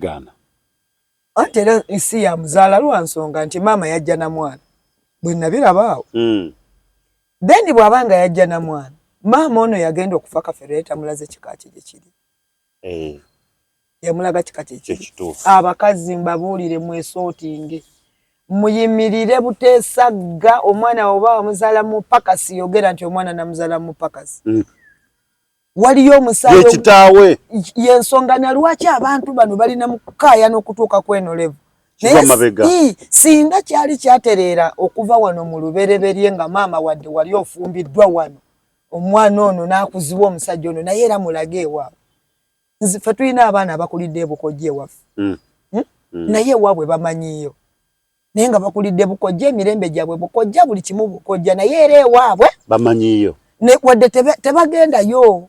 Yeegaana. Anti era si yamuzaala lwa nsonga nti maama yajja na mwana, bwe nabiraba awo. Then bw'aba nga yajja na mwana, maama ono yagenda okufa Kafeero yali tamulaze kika kye gye kiri. Yamulaga kika kye kiri. Kyekituufu. Abakazi mbabuulire, mwesootinge, muyimirire buteesagga. Omwana oba wamuzaala mu pakasi, yogera nti omwana namuzaala mu pakasi. Waliyo omusaayi Ye kitaawe. Yensonga na lwaki abantu bano balina mu kukaayana okutuuka ku eno level. Kiva Naye mabega. Singa kyali kyatereera okuva wano mu lubereberye, nga maama wadde wali ofumbiddwa wano, omwana ono n'akuzibwa omusajja ono, naye era mulage ewaabwe. Nze ffe tulina abaana abakulidde ebukojja ewaffe. Naye ewaabwe bamanyiiyo, naye nga bakulidde bukojja, emirembe gyabwe bukojja, buli kimu bukojja, naye era ewaabwe bamanyiiyo. Ne wadde tebagendayo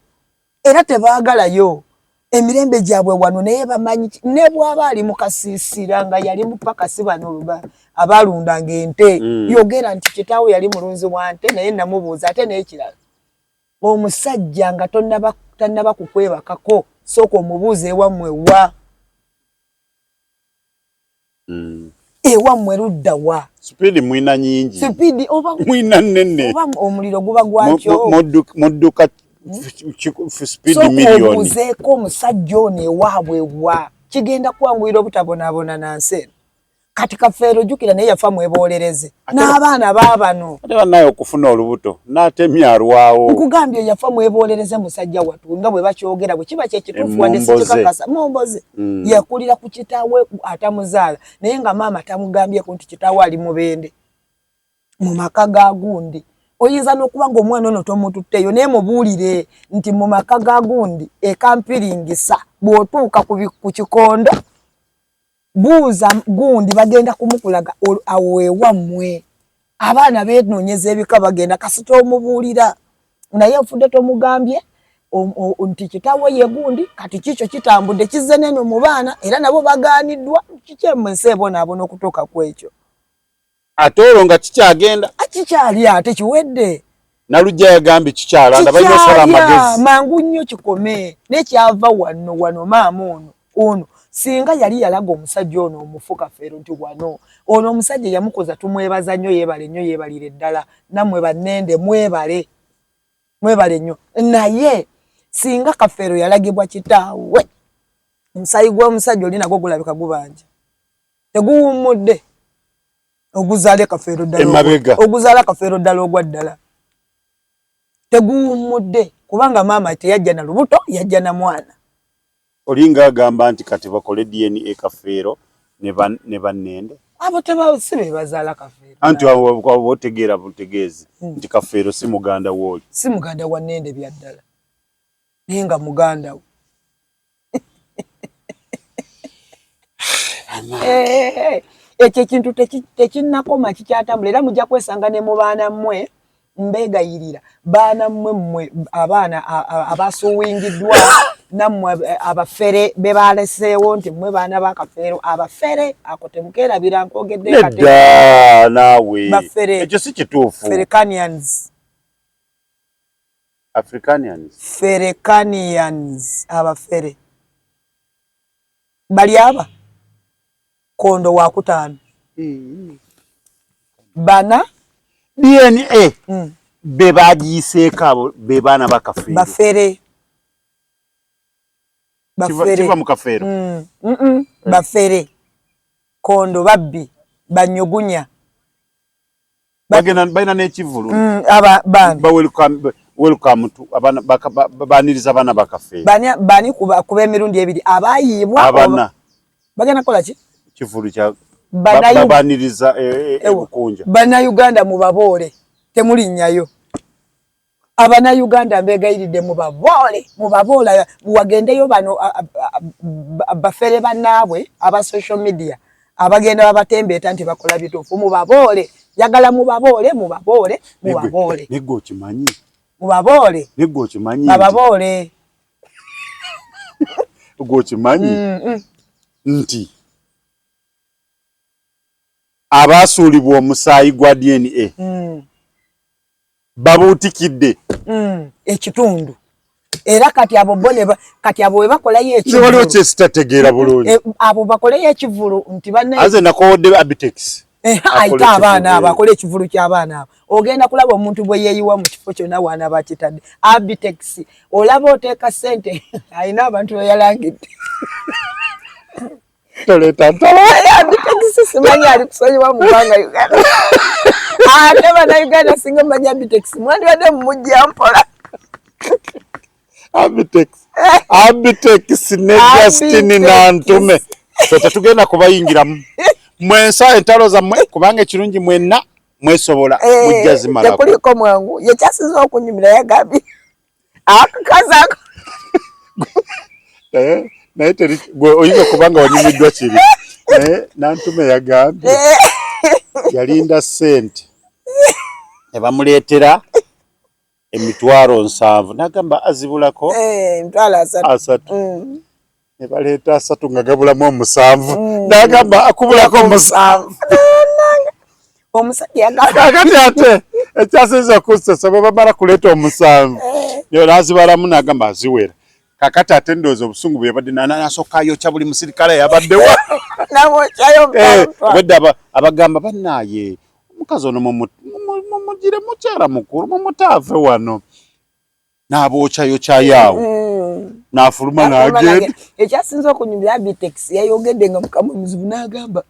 era tebaagalayo, emirembe gyabwe wano, naye bamanyi ne bw'aba ali mu kasiisira nga yali mu pakasi, bano abalundanga ente, yogera nti kitaawe yali mulunzi wa nte, naye namubuuza. Ate n'ekirala, omusajja nga tannaba kukwebakako, sooka omubuuza ewammwe wa. Ewammwe ludda wa? Sipiidi mwina nyingi. Sipiidi oba mwina nnene. Oba omuliro guba gwakyo. Mudduka sipiidi Sooka miliyoni. Obuuzeeko omusajja ono ewaabwe wa, kigenda kwanguyira obutabonaabona na nsi eno. Kati Kafeero jjukira naye yafa mweboolereze n'abaana baabano. Ate bannaye okufuna olubuto n'atemya alwawo. Nkugambye yafa mweboolereze musajja wattu, nga bwe bakyogera bwe kiba kyekituufu, wadde Emmomboze. sikikakasa. Momboze. Yakulira ku kitaawe atamuzaala, naye nga maama tamugambyeko nti kitaawe ali mubende mu maka ga gundi. Oyinza n'okuba ng'omwana ono tomututteyo, naye mubuulire nti mu maka ga gundi ekampiringisa, bw'otuuka ku kikondo buuza gundi, bagenda kumukulaga awo ewammwe. Abaana beenoonyeza ebika, bagenda kasita omubuulira, naye ofudde tomugambye nti kitaawe ye gundi. Kati kikyo kitambudde kizze neno mu baana, era nabo bagaaniddwa. Kiki ensi ebonaabona okutuuka ku ekyo? Ate olwo nga kikyagenda. Kikyali, ate kiwedde. Nalujja yagambye kikyalanda, balina osala amagezi. Mangu nnyo kikome. Nekyava wano wano, maama ono ono singa yali yalaga omusajja ono omufu Kafeero nti wano ono omusajja yamukoza, tumwebaza nnyo, yeebale nnyo, yeebalire ddala. Nammwe bannende mwebale, mwebale nnyo. Naye singa Kafeero yalagibwa kitaawe, omusaayi gw'omusajja oli nagwo gulabika gubanja, teguwummudde oguzaala Kafeero ddala. Emabega. Oguzaala Kafeero ddala ogwa ddala teguwummudde, kubanga maama teyajja na lubuto, yajja na mwana. Olinga agamba nti kati bakole DNA Kafeero ne bannende. Abo si be bazaala Kafeero. Anti abo otegeera butegeezi nti Kafeero si muganda wooli. Si muganda wa Nnende bya ddala, naye nga muganda we. Ekyo ekintu tekinnakoma, kikyatambula, era mujja kwesanga ne mu baana mmwe. Mbeegayirira baana mmwe, mmwe abaana abasuwingiddwa, nammwe abafere be baleseewo nti mmwe baana ba Kafeero abafere, ako temukeerabira nkwogedde. Nedda naawe. Bafere. Ekyo si kituufu. Ferekanians. Africanians. Ferekanians, abafere bali aba kondo wakutaano bana. DNA be bagiyiseeko abo be baana ba Kafeero. Bafere, bafere. Kiva mu Kafeero. Bafere kondo, babbi, banyugunya. Bagenda balina n'ekivulu. Aba bani? Ba welcome to abaana baniriza abaana ba Kafeero. Bani bani kuba emirundi ebiri abayiibwa? Abana. Bagenda kukola ki? Kivulu kya babaniriza ebukunja. Bannayuganda mubaboole, temulinnyayo. Abannayuganda mbeegayiridde, mubaboole, mubaboole, wagendeyo bano bafere bannaabwe aba social media abagenda babatembeeta nti bakola bituufu. Mubaboole, njagala mubaboole, mubaboole, mubaboole. Negwe okimanyi. Mubaboole. Negwe okimanyi. Bababoole. Gwe okimanyi nti abaasuulibwa omusaayi gwa DNA babuutikidde ekitundu. Era kati abo bo kati abo we bakolayo ekivulu, waliwo kyesitategeera bulungi. Eh, abo bakoleyo ekivulu nti banne aze nakoodde Abitex eh, ayite abaana abo akole ekivulu ky'abaana abo. Ogenda kulaba omuntu bwe yeeyiwa mu kifo kyonna waana bakitadde. Abitex olaba oteeka ssente alina abantu beyalangidde. Toleeta ntalo. Abitex simanyi ali kusonyiwa mu ggwanga Uganda. Ate bannayuganda singa mmanyi Abitex mwandibadde mumujja mpola. Abitex, Abitex ne Justin Nantume fe tetugenda kubayingiramu mwensa entalo zammwe, kubanga ekirungi mwenna mwesobola eh, mujja zimalako. Tekuliko mwangu yekyasiza okunyumira yagambye akakazi ako eh, naye teri gwe oyinza okuba nga wanyumiddwa kiri, naye Nantume yagambye eh. yalinda ssente ne bamuleetera 700,000 nagamba azibulako 30,000. Ne baleeta 3 nga gabulamu 7 nagamba akubulako 7. Omusajja yagamba kakati ate ekyasinza okusesa bwe bamala kuleeta 7 nazibalamu nagamba aziwera. Kakati ate ndowooza obusungu bwe yabadde nasooka ayokya buli musirikale yabaddewo. Namwokyayo Obwedda abagamba bannaaye omukazi ono mumugire mukyala mukulu mumutaave wano n'abookyayokyayaawo n'afuluma n'agenda. Ekyasinza okunyumira Abitex yayogedde nga mukama omuzibu n'agamba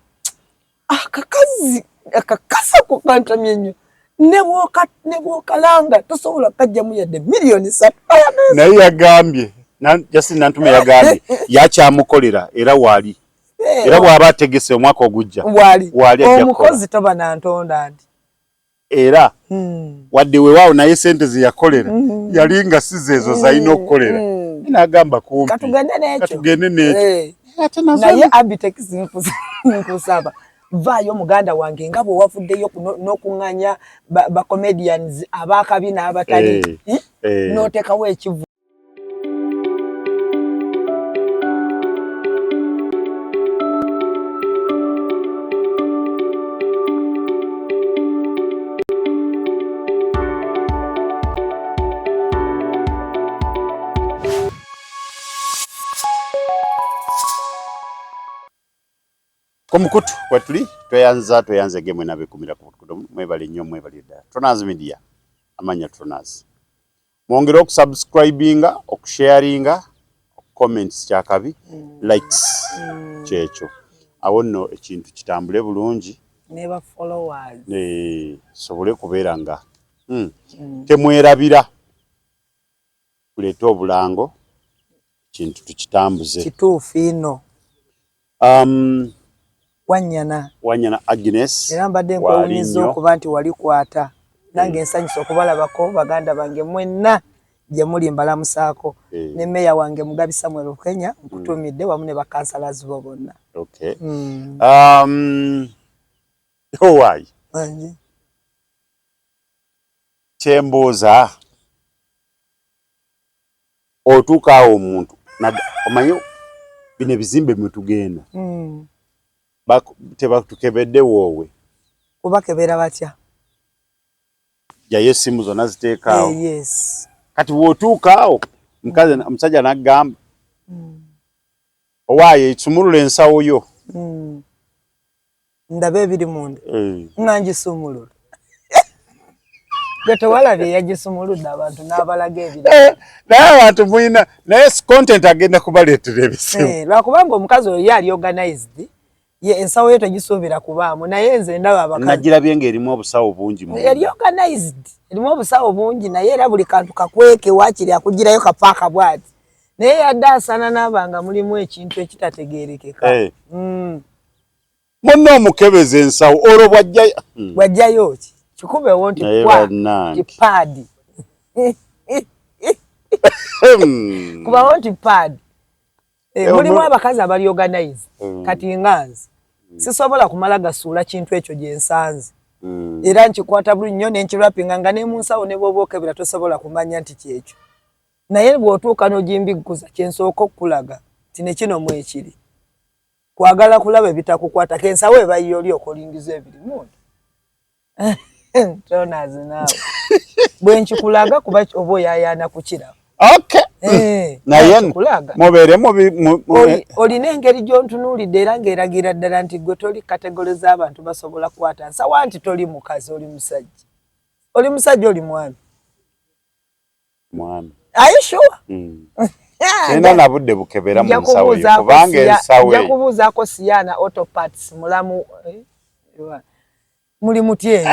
akakazi akakasa kukantamye nnyo ne bw'okalanga tosobola kajjamu yadde 3 million. Naye yagambye Justin Nantume yagambye yakyamukolera era waali era bw'aba ategese omwaka ogujja waali waali ajja kukola. Omukozi toba nantonda nti Era wadde weewaawo naye sente ze yakolera yali nga si zeezo zalina okukolera, n'agamba kumpi katugende n'ekyo. Katugende n'ekyo. Ate nazo Naye Abitex nkusaba vaayo muganda wange nga bwe wavuddeyo n'okuŋŋanya ba comedians abakabi n'abatali n'oteekawo ekivu. Ku mukutu kwetuli tweyanza tweyanze gemwe nabekumira ku butukudo, mwebale nnyo, mwebale ddala. Tronas Media, amanya Tronas, mwongere okusubscribinga, okusharinga, comments kyakabi, likes kyekyo. Awo nno ekintu kitambule bulungi. Ne ba followers. Sobole kubeera nga temwerabira tuleete obulango, ekintu tukitambuze. Kituufu ino. Wanyana. Wanyana Agnes. Era mbadde Waali nkwewunyiza nnyo. okuba nti walikwata nange nsanyusa okubalabako baganda bange mwenna gye muli mbalamusaako ne meya wange Mugabi Samuel Kenya nkutumidde wamu ne bakansalazi bo bonna. Okay. Owaayi Wangi. Kyembuuza, otuuka awo omuntu omanyi bino ebizimbe mwe tugenda tebatukebedde woowe. Kubakebera batya? Jayo essimu zonna ziteekaawo. Eh, yes. Kati bw'otuuka awo omukazi omusajja n'agamba owaaye sumulula ensawo yo. Ndabe ebiri munda. Nga ngisumulula. Gwe tewalabye yagisumuludde abantu n'abalaga ebiri. Eh, naye abantu mulina naye content agenda kubaleetera ebizibu. Eh, lwakubanga omukazi oyo ye ali organized, ye ensawo ye tegisuubira kubaamu, naye nze ndaba abakazi. Nagirabye ng'erimu obusawo bungi munda. Eri organized, erimu obusawo bungi, naye era buli kantu kakweke waakiri akugirayo kapaaka bw'ati. Naye yadde asaana n'aba nga mulimu ekintu ekitategeerekeka. Munno omukebeza ensawo olwo bw'ajjayo. Bw'ajjayo ki? Kikubewo nti Naye kwa, bannange. nti paadi. Kubawo nti paadi. Eh, Mulimu abakazi abali organized. Kati nga nze sisobola kumala gasuula kintu ekyo gye nsanze. Era nkikwata bulungi nnyo ne nkirapinga nga ne mu nsawo ne bw'oba okebera tosobola kumanya nti kyekyo. Naye bw'otuuka n'ogimbigguza kye nsooka okukulaga nti ne kino mwekiri. Kwagala kulaba ebitakukwatako ensawo eba yo oli okolingiza ebiri munda. Tonazi naawe. Bwe nkikulaga kuba oba oyaayaana kukiraba. Okay. Eh, Naye kulaga mubeere olina engeri gy'ontunuulidde era ng'eragira ddala nti gwe toli category z'abantu basobola kukwata nsawa, nti toli mukazi, oli musajja. Oli musajja, oli mwami? Mwami. Are you sure? Mm. Sirina na budde bukebera mu nsawo eyo, kubanga ensawo nja eyo kubuuzaako Siana Auto Parts mulamu, eh, muli mutye?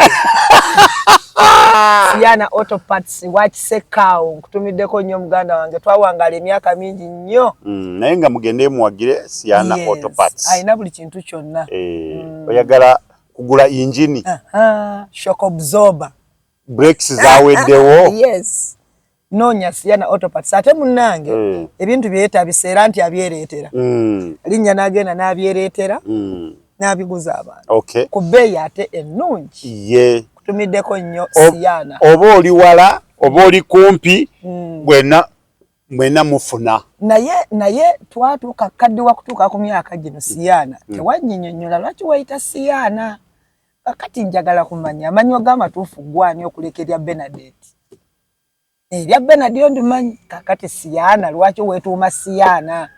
Siana Auto Parts wakisekaawo, nkutumiddeko nnyo muganda wange, twawangaala emyaka mingi nnyo. Naye nga mugende muwagire Siana Auto Parts. Alina buli kintu kyonna. Eh, oyagala kugula injini, shock absorber, brakes zaweddewo, yes, noonya Siana Auto Parts. Ate munnange, ebintu byeyetabisa era nti abyereetera, linnya n'agenda n'abyereetera, n'abiguza abantu ku bbeeyi ate ennungi. Kutumiddeko nnyo, Siana. Oba oli wala oba oli kumpi, bwena mwena mufuna. Naye twatuuka kaddiwa kutuuka ku myaka gino, Siana, tewannyinyonnyola lwaki wayita Siana. Kakati njagala kumanya amannya g'amatuufu gwani, okuleka erya Benadette. Erya Benard yo ndimanyi. Kakati Siana, lwaki weetuuma Siana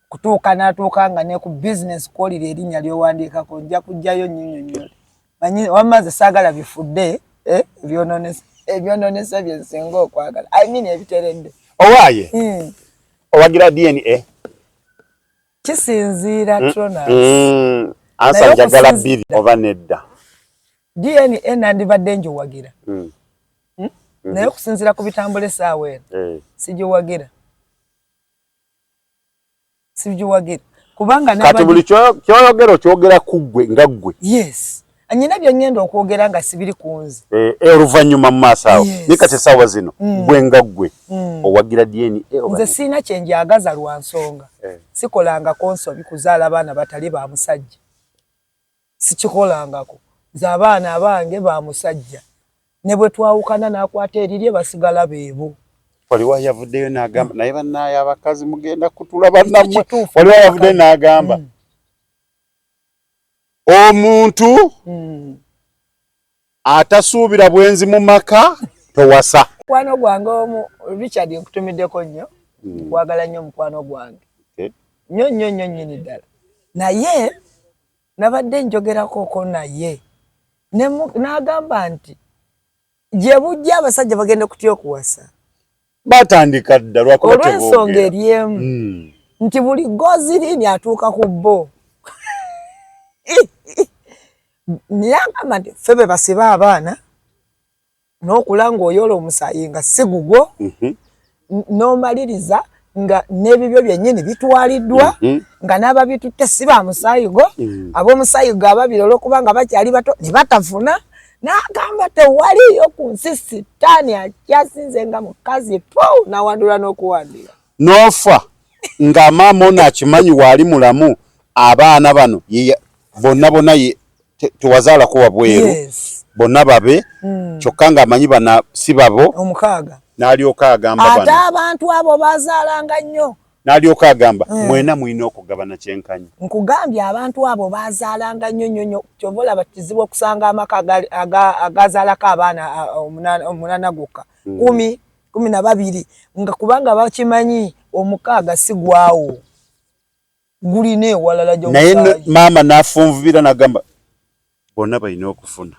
kutuuka n'atuuka nga ne ku bizinesi kwolira erinnya ly'owandiikako? Nja kujjayo nnyinyonnyole. Manyi wamma nze saagala bifudde, eh, ebyononesa bye nsinga okwagala, I mean ebiteredde. Owaaye, owagira DNA? Kisinziira, Tronas. Ansa. Naye njagala bbiri, oba nedda. DNA nandibadde njowagira, naye okusinziira ku bitambula essaawa eno, sigiwagira, sigiwagira kubanga kati buli kyoyogera okyogera ku ggwe nga ggwe. Yes, nyina bye ngenda okwogera nga sibiri ku nze. Eh, eh, oluvannyuma mu maaso awo. Yes. Naye kati essaawa zino, gwe nga ggwe, owagira DNA oba nze nedda? Siina kyenjagaza lwa nsonga sikolangako nsobi kuzaala baana batali ba musajja, sikikolangako. Nze abaana abange ba musajja, ne bwe twawukana n'akwata erirye, basigala beebo. Waliwo yavuddeyo n'agamba, naye bannaaye abakazi mugenda kutula bannammwe. Kituufu. Waliwo yavuddeyo n'agamba omuntu atasuubira bwenzi mu maka towasa. Mukwano gwange omu Richard, nkutumiddeko nnyo, nkwagala nnyo mukwano gwange, nnyo nnyo nnyo nnyini ddala. Naye nabadde njogerakoko naye n'agamba nti gye bujja abasajja bagenda kutya okuwasa. Batandika dda, lwakuba olw'ensonga teboogera. Eri emu, nti buli gozirini atuuka ku bo. Naye agamba nti ffe be basiba abaana n'okula ng'oyola omusaayi nga si gugwo, n'omaliriza nga n'ebibyo byennyini bitwaliddwa, nga n'ababitutte si ba musaayi go. Ab'omusaayi go ababiri olw'okuba nga bakyali bato ne batafuna. N'agamba tewaliyo ku nsi sitaani akyasinze nga mukazi pu n'awandula n'okuwandula. N'ofa nga maama ono akimanyi waali mulamu, abaana bano bonna bonna tewazaalako wabweru, bonna babe, kyokka ng'amanyi bana si babo. Omukaaga. N'alyoka agamba ate bano abantu abo bazaalanga nnyo. N'alyoka agamba mwena mulina okugabana kyenkanyi. Nkugambye, abantu abo bazaalanga nnyo nnyo nnyo. Kyova olaba kizibu okusanga amaka agazaalako abaana omunaana gwokka, 10, 12, nga kubanga bakimanyi omukaaga si gwawo, gulina ewalala. Naye gy'omusaayi. Maama n'afunvubira n'agamba bonna balina okufuna.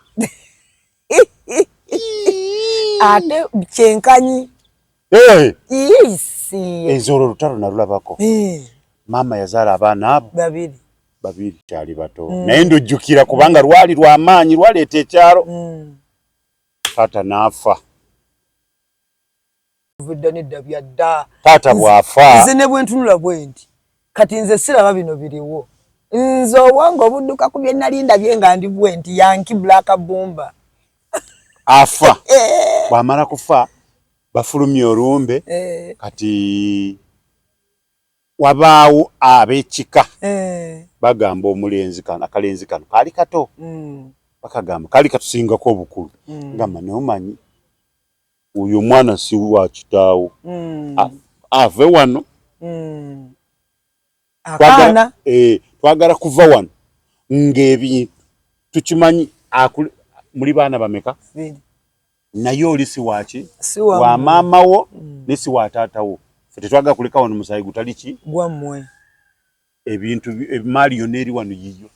Ate kyenkanyi. Eh, Yes. Enze olwo olutalo nalulabako. Maama yazaala abaana abo babiri. Babiri, kyali bato, naye ndujjukira kubanga lwali lwamaanyi, lwaleeta ekyalo. Taata n'afa. Vudda nedda, byadda. Taata bw'afa, nze ne bwe ntunula bwe nti kati nze siraba bino biriwo. Nze obwongo obudduka ku bye nali ndabye nga ndi bwe nti Yankee Black Bomba. Afa, bw'amala kufa bafulumya olumbe. Kati wabaawo ab'ekika bagamba omulenzi kano, akalenzi kano kaali kato, bakagamba kaali katusingako obukulu, gamba naye omanyi oyo omwana si wa kitaawo, ave wano. Akaana. Twagala kuva wano ng'ebintu tukimanyi. Muli baana bameka? Biri. Naye oli si waki Si wa wa maama wo, ne si wa taata wo. Ffe tetwagala kuleka wano musaayi gutali ki gwammwe. Ebintu emaali yonna eri wano yiyo.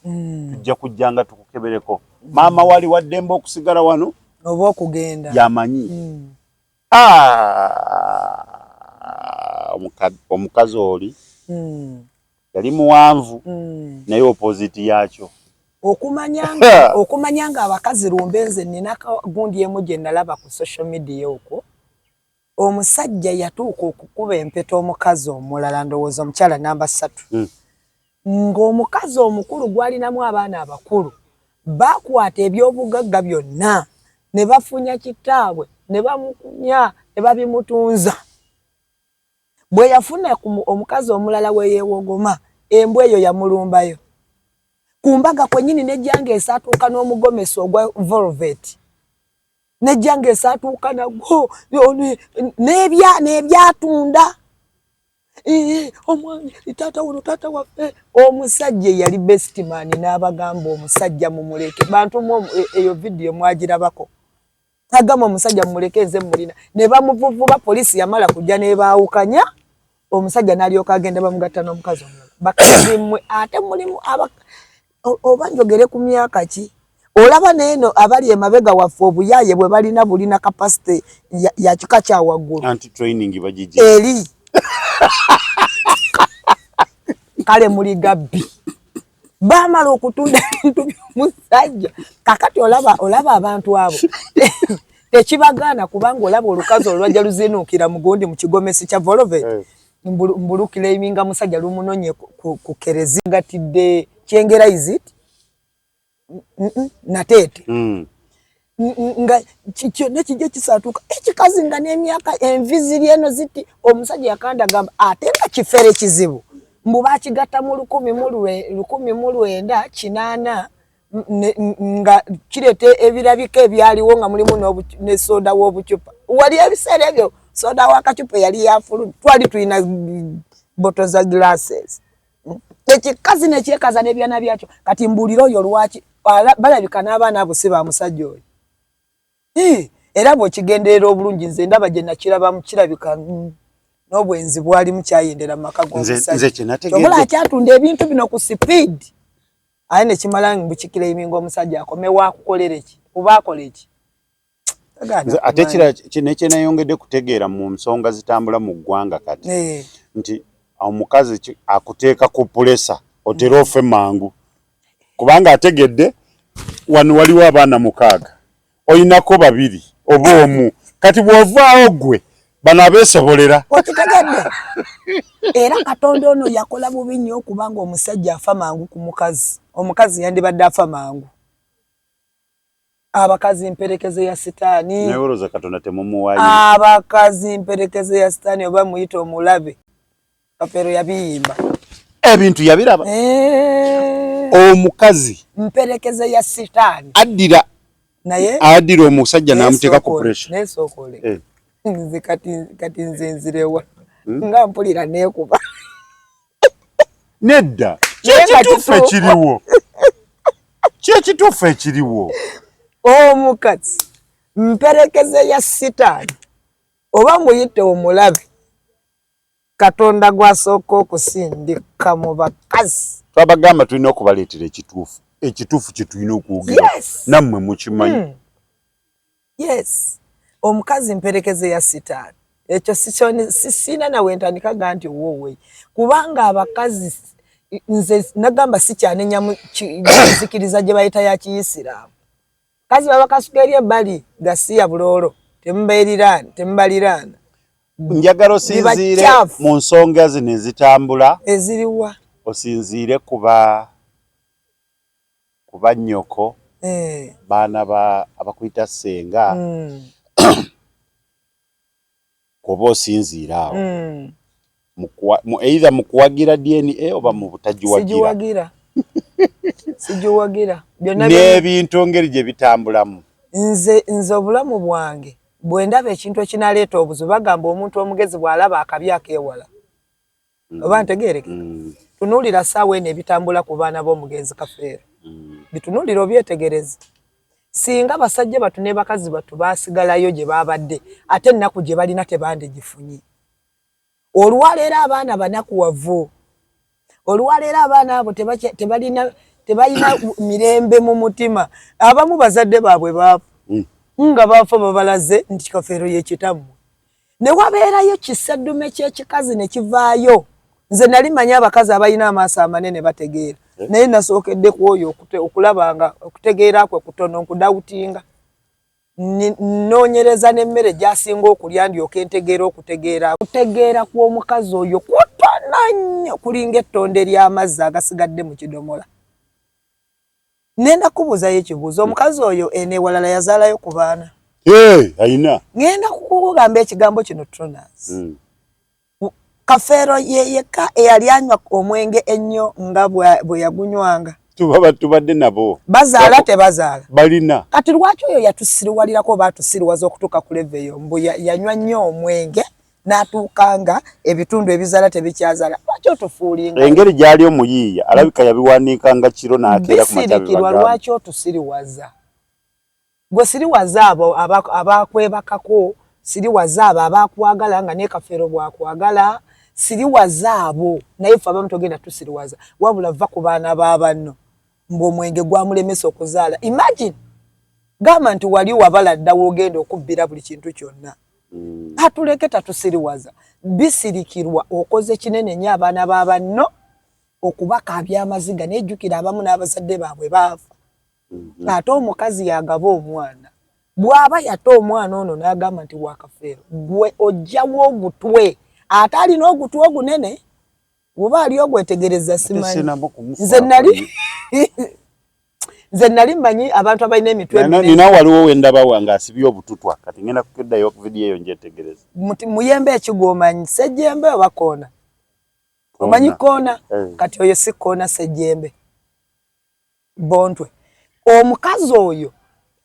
Tujja kujjanga tukukebereko. Maama wali waddembe okusigala wano oba okugenda yamanyi. Omukazi oli yali muwanvu naye opposite yakyo. Okumanya nga abakazi lumbe, nze nina gundi emu gye nalaba ku social media okwo, omusajja yatuuka okukuba empeta omukazi omulala, ndowooza omukyala namba 3, ng'omukazi omukulu gwalinamu abaana abakulu bakwata ebyobugagga byonna ne bafunya kitaabwe ne bamukunya ne babimutunza. Bwe yafuna omukazi omulala we yeewogoma, embwa eyo yamulumbayo ku mbaga kwennyini, nejjanga esaatuuka n'omugomesi ogwa volvet, nejjanga esaatuuka nagwo n'ebyatunda omwami taata wuno taata waffe. Omusajja eyali best man n'abagamba omusajja mumuleke, bantu eyo vidiyo mwagirabako, agamba omusajja mumuleke nze mulina, ne bamuvuvuba. Poliisi yamala kujja n'ebaawukanya, omusajja n'alyoka agenda bamugatta n'omukazi omulala. Bakazi mmwe ate mulimu oba njogere ku myaka ki, olaba neeno abali emabega waffe obuyaaye bwe balina bulina capacity ya kika kya waggulu. Anti training bagijja eri kale muli gabbi bamala okutunda ebintu by'omusajja. Kakati olaba abantu abo tekibagaana, kubanga olaba olukazi olwajja luzinuukira mugundi mu kigomesi kya volvet, mbulukireiminga musajja lumunonye ku kerezi gatidde Kyengera, is it Nateete, nga kyonna kijja kisaatuuka ekikazi nga n'emyaka envi ziri eno ziti. Omusajja yakanda gamba ate nga kifere kizibu, mbu bakigatta mu 1980 nga kireeta ebirabika ebyaliwo nga mulimu ne soda w'obucupa. Wali ebiseera ebyo soda w'akacupa yali yafulu, twali tulina boto za glasses. Ekikazi nekyekaza n'ebyana byakyo. Kati mbuulira oyo lwaki balabika n'abaana abo si ba musajja oyo? Era bw'okigenderera obulungi, nze ndaba gye nakirabamu kirabika n'obwenzi bwalimu kyayendera mu maka g'omusajja obola akyatunda ebintu bino ku speed, aye nekimala mbukikiraiminga omusajja akomewo akukolere ki oba akole ki? Ate kira nekyenayongedde kutegeera mu nsonga zitambula mu ggwanga kati nti omukazi akuteeka ku pressure otera ofe mangu, kubanga ategedde wano waliwo abaana 6, oyinako 2 oba 1, kati bw'ovaawo ggwe bano abeesobolera. Okitegedde? Era Katonda ono yakola bubi nnyo okubanga omusajja afa mangu ku mukazi. Omukazi yandibadde afa mangu. Abakazi mperekeze ya sitaani. Naye olowooza Katonda temumuwayo? Abakazi mperekeze ya sitaani, oba muyite omulabe. Kafeero yabiyimba. Ebintu yabiraba. Omukazi mperekeze ya sitaani. Addira naye addira omusajja n'amuteeka ku pressure. Naye sooka oleke. Nze kati nze nzirewa nga mpulira neekuba. Nedda, kyekituufu ekiriwo, kyekituufu ekiriwo. Omukazi mperekeze ya sitaani, oba muyite omulabe Katonda gwasooka okusindika mu bakazi. Twabagamba tulina okubaleetera ekituufu, ekituufu kye tulina okwogera nammwe mukimanyi. Yes, omukazi mperekeze ya sitaani. Ekyo sisiina nawe ntandika ga nti wowe, kubanga abakazi nze nagamba sikyanenya nzikiriza gye bayita ya kiyisiraamu. Kazi babakasuka eri ebbali gasiya buloolo, temubaliraana. Njagala osinziire mu nsonga zino ezitambula eziriwa osinziire kuba nnyoko, baana ba abakuyita ssenga, kuba osinziire awo either mu kuwagira DNA oba mu butagiwagira. Sigiwagira. N'ebintu ngeri gye bitambulamu. Nze obulamu bwange bwe ndaba ekintu ekinaleeta obuzibu, bagamba omuntu omugezi bw'alaba akabi akeewala. Oba ntegeereke? Tunuulira ssaawa eno ebitambula ku baana b'omugenzi Kafeero, bitunuulira obyetegereze. Singa basajja batu ne bakazi batu baasigalayo gye babadde, ate ennaku gye balina tebandigifunye. Olwaleero abaana banakuwavu, olwaleero abaana abo tebalina tebalina mirembe mu mutima. Abamu bazadde baabwe baafa nga baafa babalaze nti Kafeero ye kitammwe, ne wabeerayo kiseddume ky'ekikazi ne kivaayo. Nze nali manyi abakazi abalina amaaso amanene bategeera, naye nasookedde ku oyo okulaba nga okutegeera kwe kutono, nkudawutinga, nnoonyereza n'emmere gy'asinga okulya ndyoke ntegeera okutegeera. Okutegeera kw'omukazi oyo kutono nnyo, kulinga ettonde ly'amazzi agasigadde mu kidomola. Nenda kubuuzayo ekibuuzo, omukazi oyo eno ewalala yazaalayo ku baana? Ayina. Ngenda kukugamba ekigambo kino, Tronas. Kafeero ye yekka eyali anywa omwenge ennyo nga bwe yagunywanga. Tubaba tubadde nabo. Bazaala tebazaala? Balina. Kati lwaki oyo yatusiriwalirako oba atusiriwaza okutuuka ku level eyo, mbu yanywa nnyo omwenge n'atuuka nga ebitundu ebizaala tebikyazaala? Lwaki otufuulinga? Engeri gy'ali omuyiiya, alabika yabiwandiikanga kiro n'akeera ku makya. Bisirikirwa, lwaki otusiriwaza? Gwe siriwaza abo abakwebakako, siriwaza abo abakwagala nga ne Kafeero bwakwagala, siriwaza abo, naye ffe abamu togenda tusiriwaza. Wabula va ku baana ba banno, mbu omwenge gwamulemesa okuzaala. Imagine, gamba nti wali wabala dda w'ogenda okubbira buli kintu kyonna. Atuleke, tatusiriwaza. Bisirikirwa, okoze kinene nnyo abaana ba banno okubakaabya amaziga, naye jjukira abamu n'abazadde baabwe baafa. Ate omukazi yagaba omwana, bw'aba yata omwana ono n'agamba nti wakafeero, gwe ojjawo ogutwe, ate alina ogutwe ogunene oba ali ogwetegereza simanyi. Nze nali mmanyi abantu abalina emitwe Nina waliwo wendabawa ng'asibye obututwa, kati ngenda kukiddayo vidiyo eyo njetegereza. Muyembe ekigwo omanyi Sejjembe oba Koona? Omanyi Koona? Kati oyo si Koona, Sejjembe Bontwe. Omukazi oyo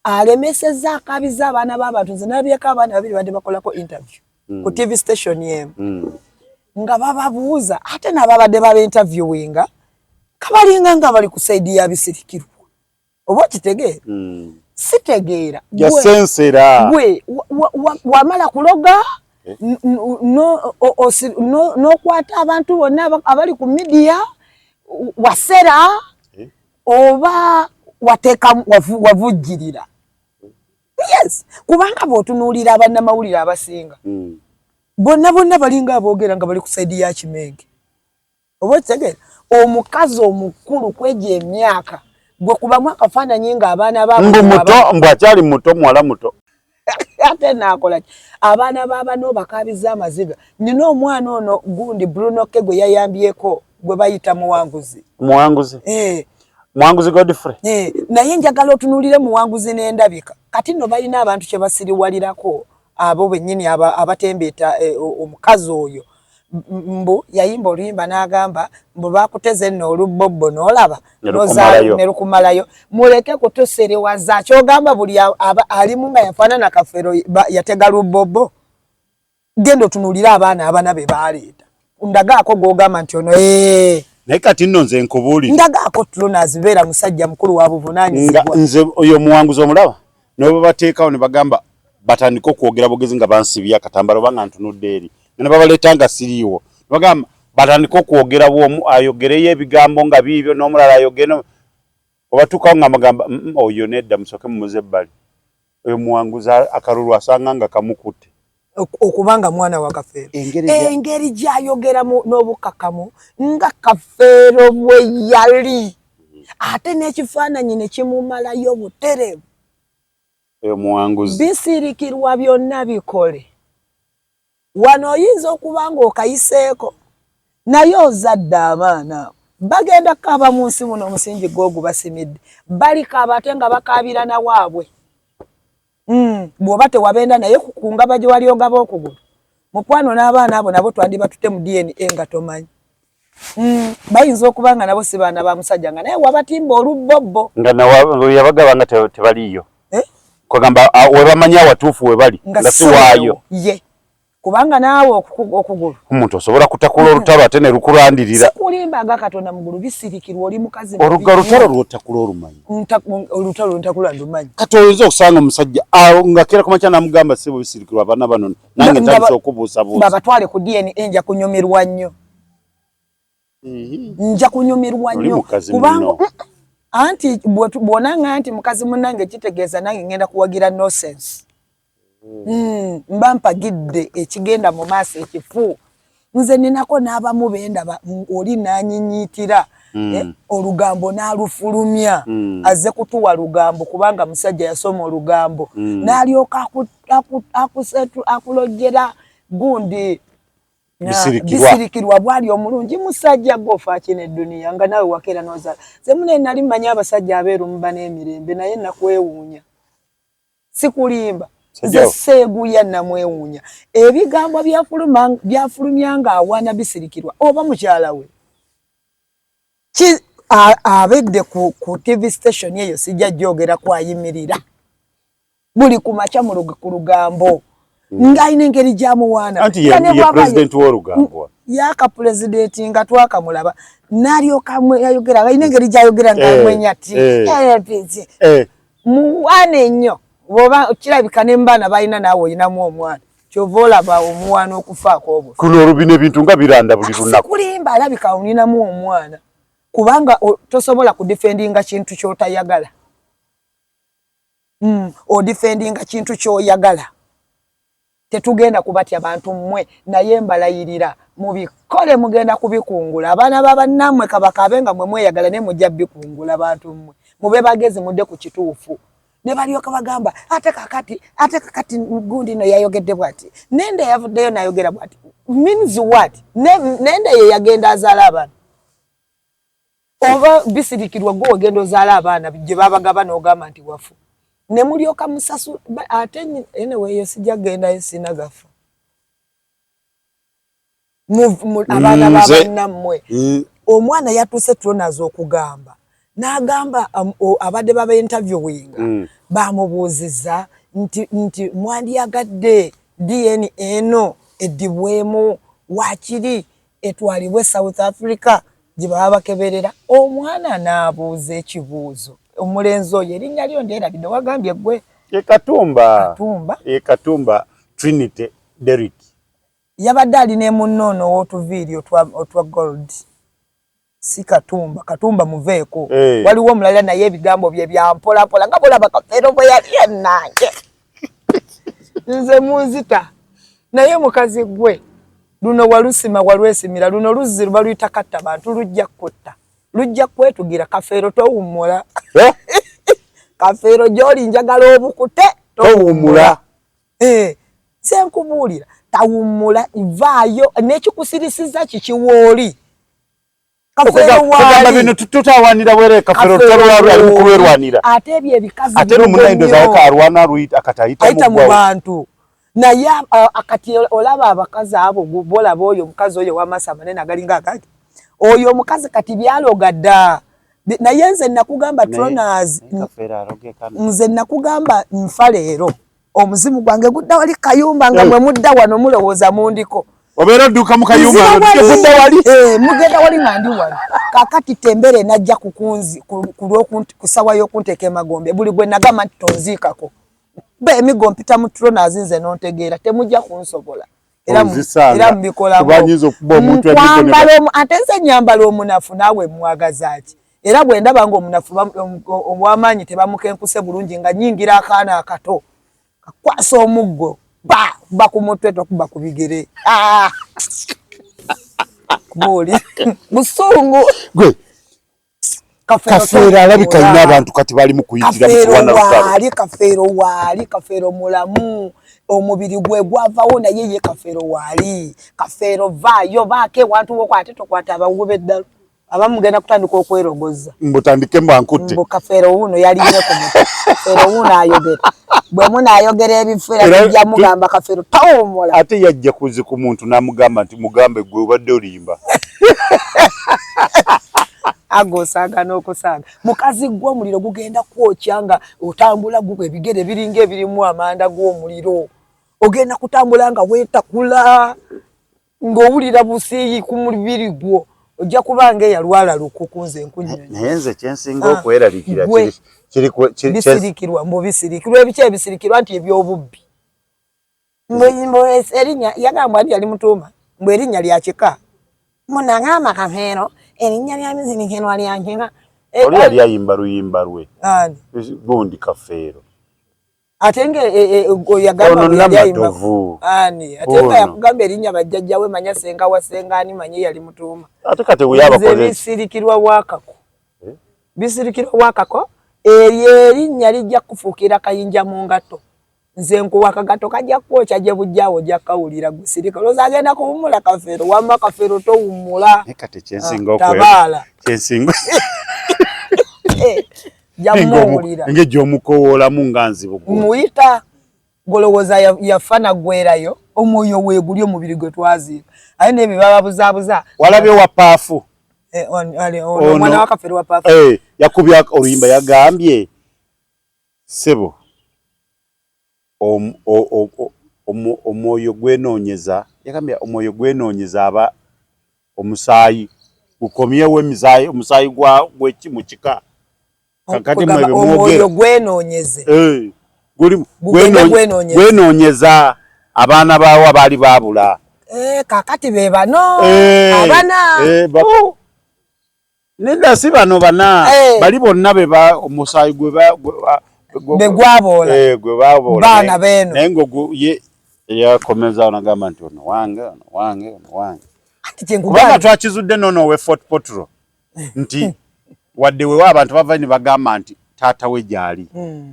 alemesezza, akabiza abaana b'abantu. Nze nalabyeko abaana babiri badde bakolako interview ku TV station emu nga bababuuza, ate nababadde baba interviewinga kabalinga nga bali ku side ya Bisirikirwa, oba okitegeera? Sitegeera. Yasensera. Gwe wamala kuloga n'okwata abantu bonna abali ku media, wasera oba wateeka wavujjirira? Yes, kubanga bw'otunuulira abannamawulire abasinga bonna bonna balinga aboogera nga bali ku side ya Kimenge, oba okitegeera? Omukazi omukulu kwegyo emyaka, gwe kubamu akafaananyi ng'abaana mbu muto, mbu akyali muto, muwala muto. Ate naakola ki? Abaana b'abano bakabiza amaziga. Nina omwana ono gundi Bruno K gwe yayambyeko, gwe bayita Muwanguzi. Muwanguzi. Muwanguzi Godfrey. Naye njagala otunuulire Muwanguzi n'endabika. Kati nno balina abantu kye basiriwalirako, abo bennyini abatembeeta omukazi oyo, mbu yayimba oluyimba n'agamba mbu bakuteze nno olubbobbo n'olaba ne lukumalayo. Muleke kutusiriwaza. Kyogamba buli alimu nga yafaanana Kafeero yatega lubbobbo? Genda otunuulire abaana abana be baleeta, ndagaako gw'ogamba nti ono. Naye kati nno nze nkubuulire. Ndagaako, Tronas, beera musajja mukulu wa buvunaanyizibwa. Nze oyo omuwanguzi omulaba nobabateekawo ne bagamba batandike okwogera bugezi nga bansibye akatambalo oba nga ntunudde eri, nga ne babaleeta nga siriiwo, bagamba batandike okwogera, bwomu ayogereyo ebigambo nga biibyo n'omulala ayogere, obatuukawo nga mugamba, oyo nedda, musooke mumuze ebbali." Oyo muwanguzi akalulu asanga nga kamukutte. Okubanga mwana wa Kafeero, engeri gyayogeramu n'obukakamu nga Kafeero bwe yali, ate n'ekifaananyi ne kimumalayo butereevu. Oyo muwanguzi. Bisirikirwa byonna bikole wano, oyinza okuba ng'okayiseeko, naye ozadde abaana abo bagenda kukaaba mu nsi muno. Omusingi gwo gubasimidde, balikaaba ate nga bakaabira nawaabwe. Bw'oba tewabenda naye ku ngaba gye wali ogaba okugulu, mukwano, n'abaana abo nabo twandibatute mu DNA nga tomanyi. Bayinza okuba nga nabo si baana ba musajja, nga naye wabatimba olubbobbo. Nga yabagaba nga tebaliiyo. Eh? Kwagamba webamanyi awatuufu webali nga si waayo. Ye. Kubanga naawe okugulu omuntu osobola kutakula olutalo ate ne lukulandirira. Sikulimba nga Katonda mugulu bisirikirwa oli mukazi. Oluga lutalo lwotakula olumanyi. Olutalo lwentakula ndumanyi. Kati oyinza okusanga omusajja awo nga kera kumakya namugamba sebo bisirikirwa abaana bano nange ntandise okubuusabuusa. Babatwale ku DNA nja kunyumirwa nnyo. Nja kunyumirwa nnyo kubanga anti bw'onanga nti mukazi munnange kitegeeza nange ngenda kuwagira nonsense. Mba mpagidde ekigenda mu maaso ekifu. Nze ninako n'abamu bendaba oli n'anyinyiitira olugambo n'alufulumya azze kutuwa lugambo kubanga musajja yasoma olugambo n'alyoka akulojjera gundi bisirikirwa bwali omulungi musajja gwe ofaaki n'edduniya nga naawe wakeera n'ozaala. Nze mune nali mmanyi abasajja abeeru muba n'emirembe naye nakwewuunya. Sikulimba nze seeguya namwewuunya ebigambo byafulumya nga awaana bisirikirwa oba mukyala we abedde ku TV station eyo sijja gyogera kwayimirira buli ku makya ku lugambo ng'alina engeri gy'amuwaana yaka pulezidenti nga twakamulaba n'alyoka ayogera alina engeri gy'ayogera ng'amwenya ti muwaana ennyo bwoba kirabika ne mbaana balina naawe olinamu omwana kyova olaba omuwaana okufaako obufi kuno olubina ebintu nga biranda buli lunaku kulimba alabika olinamu omwana kubanga tosobola kudifendinga kintu ky'otayagala odifendinga kintu ky'oyagala. Tetugenda kubatya bantu mmwe naye mbalayirira mubikole mugenda kubikungula. Abaana ba bannammwe kabakabe nga mwe mweyagala naye mujja bikungula bantu mmwe. Mube bagezi mudde ku kituufu. Ne balyoka bagamba ate kakati gundi no yayogedde bw'ati. Nende yavuddeyo n'ayogera bw'ati. Means what? Nende ye yagenda azaala abaana. Oba bisirikirwa gwe ogenda ozaala abaana gye babagaba n'ogamba nti wafu. Ne mulyoka musasu ate anyway eyo sijja kugendayo sina gafu. Abaana ba bannammwe. Omwana yatuuse Tronas okugamba n'agamba abadde baba interviewinga bamubuuzizza nti mwandyagadde DNA eno eddibwemu waakiri etwalibwe South Africa gye baba bakeberera. Omwana n'abuuza ekibuuzo omulenzi oyo erinnya lyo ndyerabidde wagambye gwe Katumba. Katumba Trinity Derrick yabadde alina emunno ono ow'otuviiri otwa gold si Katumba. Katumba muveeko waliwo omulala naye ebigambo bye bya mpola mpola nga bolaba Kafeero bwe yali ennange nze munzita naye mukazi gwe luno walusima walwesimira luno luzzi luba luyita katta bantu lujja kutta lujja kwetugira. Kafeero towummula Kafeero gy'oli njagala obukute towummula nze nkubuulira tawummula vaayo n'ekikusirisiza kikiwooli Kafeero bino tutawanira bwere Kafeero ali mu kulwerwanira ate ebyo ebikazi ate n'omunnaindoza alwana akatayita mu bantu naye akati olaba abakazi abo bolaba oyo omukazi oyo w'amaaso amanene agalinga agati oyo omukazi kati byaloga dda naye nze nakugamba Tronas nze nakugamba nfa leero omuzimu gwange gudda wali kayumba nga mwe mudda wano mulowooza mundiko obeera odduka mu kayumba gudda wali mugenda wali nga ndi wano kakati tembere najja kukunzi ku ssawa y'okunteeka emagombe buli gwe nagamba nti tonziikako kuba emigo mpita mu Tronas nze n'ontegeera temujja kunsobola era mubikolamu ate nze nyambala omunafu naawe mwagaza ki era bwe ndaba ng'omunafu ow'amaanyi tebamukenkuse bulungi nga nyingira akaana akato kakwasa omuggo ba kuba ku mutwe tokuba ku bigere kubuuli busungu gwe Kafeero alabika alina abantu kati bali mu kuyitira mu kulwana lutalo. Kafeero waali Kafeero mulamu omubiri gwe gwavawo naye ye Kafeero waali Kafeero vaayo baako ewantu woko ate tokwata abawugo b'eddalu abamu mugenda kutandika okwerogozza mbutandike mbankutte mbu Kafeero wuuno yalinye ku mutwe Kafeero wuuno ayogera bwe munaayogera ebifuera tujja mugamba Kafeero tawummula ate yajja kuzi ku muntu n'amugamba nti mugambe gwe obadde olimba ago osaaga n'okusaaga mukazi gwe omuliro gugenda kwokya nga otambula gugwa ebigere biringa ebirimu amanda g'omuliro. Ogenda kutambula nga weetakula, ng'owulira busiiyi ku mubiri gwo, ojja kuba nga eyalwala lukuku. Nze nkunnyonnyola. Naye nze kyensinga okweraliikira kiri Bisirikirwa, mbu bisirikirwa ebiki? Ebisirikirwa nti ebyobubbi. Mbu erinnya yagambwa nti yali mutuuma, mbu erinnya lya kika. Munagamba Kafeero erinnya lya Misirikirwa lya kika. Oli yali ayimba luyimba lwe. Ani? Gundi Kafeero. Ate nga yagamba Ono Namatovu. Ani? Ate nga yakugamba erinnya bajjajjawe, manya senga wa senga ani, manye yali mutuuma. Ate kati weyabakoze Bisirikirwa wakako. Eh? Bisirikirwa wakako, eryo erinnya lijja kufuukira kayinja mu ngato. Nze nkuwa akagato kajja kwokya gye bujjaawo, ojja kukawulira. Gusirika, olowooza agenda kuwummula Kafeero? Wamma Kafeero towummula. Naye kati kyensinga Tabaala. Kyensinga Jamuwulira. Engeri gy'omukowoolamu nga nzibu. Muyita golowooza yafa naggwerayo, omwoyo weeguli, omubiri gwe twaziika, aye nebyo bababuzaabuza. Walabye wa Paafu? Eh, omwana wa Kafeero wa Paafu. Eh, yakubye oluyimba, yagambye, "Ssebo, omwoyo gwenoonyeza," yagambye, "omwoyo gwenoonyeza aba omusaayi gukomyewo, emisaayi, omusaayi gweki mu kika." Kakati mwe omwoyo gwenoonyeze. Eh, gwenoonyeza abaana baawo abaali baabula. Eh, kakati be bano abana. Nedda, si bano bana. Bali bonna be omusaayi gwe Be gwaboola. Gwe baboola. Baana beeno. Naye nga ye yakomezaawo nagamba nti ono wange, ono wange, ono wange. Anti kyenkugambye. Kubanga twakizudde noono owe Fort Portal nti wadde wewa abantu bava ne bagamba nti taata we gyali,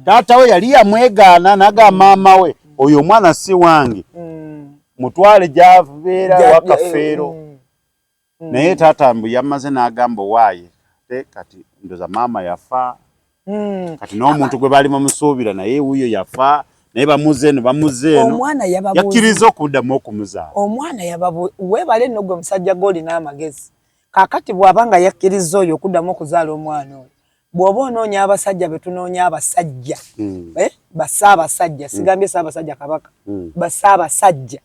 taata we yali yamwegaana n'agamba maama we, "Oyo omwana si wange, mutwale gy'abeera wakafeero." Naye taata mbu yamaze n'agamba owaaye, ate kati ndoza maama yafa. Kati n'omuntu gwe baali bamusuubira naye wuyo yafa, naye bamuze eno, bamuze eno. Omwana yababuuza. Yakkiriza okuddamu okumuzaala. Omwana yababu weebale nno gwe musajja gw'olina amagezi. Kaakati bw'aba nga yakkiriza oyo okuddamu okuzaala omwana oyo, bw'oba onoonya abasajja, be tunoonya abasajja, eh, bassaabasajja, sigambye ssaabasajja Kabaka, bassaabasajja,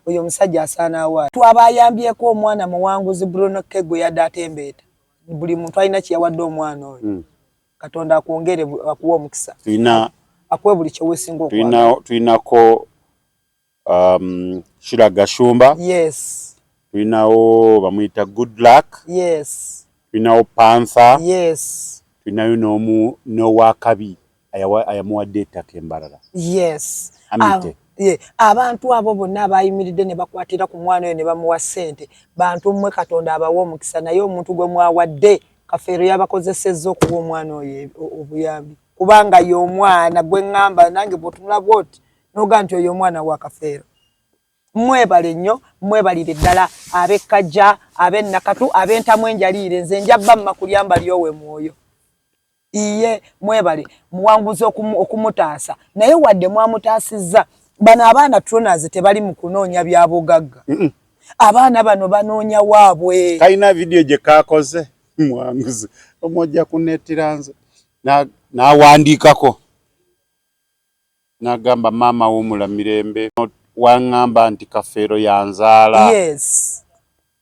oyo omusajja asaana awaali. Twaba ayambyeko omwana muwanguzi Bruno K gwe yadde atembeeta. Buli muntu alina kye yawadde omwana oyo. Katonda akwongere, akuwe omukisa. Tulina Akuwe buli kyeweesinga okwagala. Tulinako Shira Gashumba. Tulinawo bamuyita Good Luck. Tulinawo Panther. Tulinayo n'omu n'owakabi ayamuwadde ettaka embalala. Amite. Yeah. Abantu abo bonna abayimiridde ne bakwatira ku mwana oyo ne bamuwa ssente, bantu mmwe, Katonda abawe omukisa. Naye omuntu gwe mwawadde, Kafeero yabakozesezza okuwa omwana oyo obuyambi, kubanga ye omwana gwe ŋŋamba nange bw'otunula bw'oti n'ogaa nti oyo omwana wa Kafeero. Mwebale nnyo, mwebalire ddala, ab'Ekkajja, ab'Ennakatu, ab'Entamu enjaliire. Nze njabba mma kulyamba lyowe mwoyo. Iye mwebale muwanguzi okumutaasa. Naye wadde mwamutaasizza, bano abaana Tronas tebali mu kunoonya bya bugagga. Abaana bano banoonya waabwe. Kalina vidiyo gye kakoze mwanguzi omwojja kunettira nze n'awandiikako n'agamba, "Maama wuumula mirembe, waŋŋamba nti Kafeero yanzaala."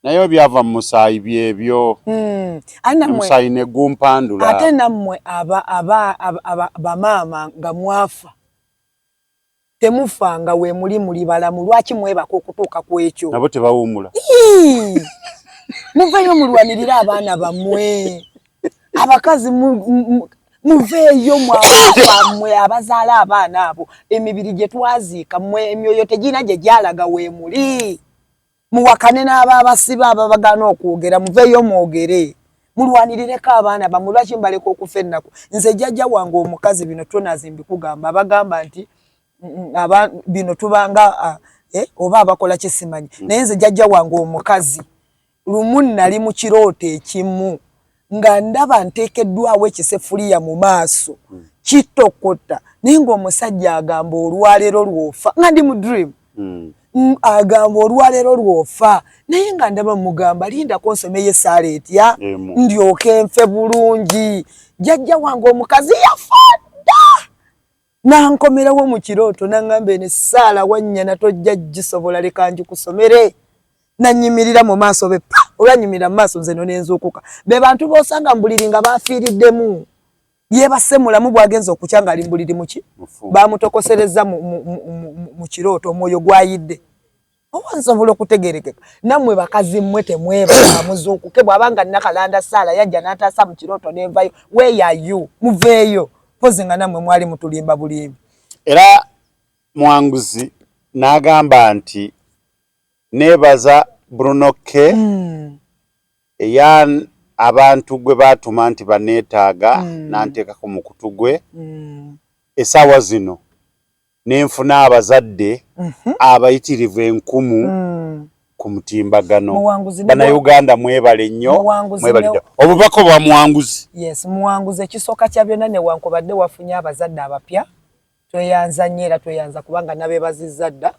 Naye byava mu musaayi byebyo. Omusaayi ne gumpandula. Ate nammwe aba bamaama nga mwafa, temufanga, we muli muli balamu, lwaki mwebaka okutuuka ku ekyo? Nabo tebawummula. Muveeyo mulwanirire abaana bammwe. Abakazi muveeyo mwammwe abazaala abaana abo, emibiri gye twaziika, mmwe emyoyo tegirina gye gyalaga. Weemuli muwakane n'abaabasiba ababagaana okwogera, muveeyo mwogere, mulwanirireko abaana bammwe. Lwaki mbaleka okufa ennaku? Nze jjajja wange omukazi, bino tonazi mbikugamba, abagamba nti bino tubanga eh, oba abakola kisimanyi. Naye nze jjajja wange omukazi, lumu nali mu kirooto ekimu nga ndaba nteekeddwawo ekisefuliya mu maaso kitokota, naye ng'omusajja agamba, "Olwaleero lw'ofa," nga ndi mu dream. Agamba, "Olwaleero lw'ofa," naye nga ndaba mugamba, "Lindako nsomeyo essaala etya ndyoke nfe bulungi." Jjajja wange omukazi yafa dda. Nankomerawo mu kirooto nangamba eno essaala wannyana tojja gisobola leka ngikusomere. Nanyimirira mu maaso be pa olwanyimirira mu maaso nze no nenzuukuka. Be bantu b'osanga mu buliri nga bafiiriddemu. Yeebase mulamu bw'agenze okukya ng'ali mu buliri muki baamutokoserezza mu kirooto omwoyo gwayidde. Oba nsobola okutegerekeka nammwe bakazi mmwe temwebaka muzuukuke bw'aba nga Nakalanda Saala yajja n'ataasa mu kirooto nenvayo where are you muveeyo mpozi nga nammwe mwali mutulimba bulimbi. Era Mwanguzi n'agamba nti neebaza Bruno K eya abantu gwe baatuma nti baneetaaga n'anteekako mu kutu gwe essaawa zino nenfuna abazadde abayitirivu enkumu ku mutimbagano. Bannayuganda mwebale nnyo, mwebale ddala obubaka obwa Muwanguzi. Yes, Muwanguzi ekisooka kya byonna newankubadde wafunye abazadde abapya tweyanza nnyo era tweyanza kubanga nabebazizza dda.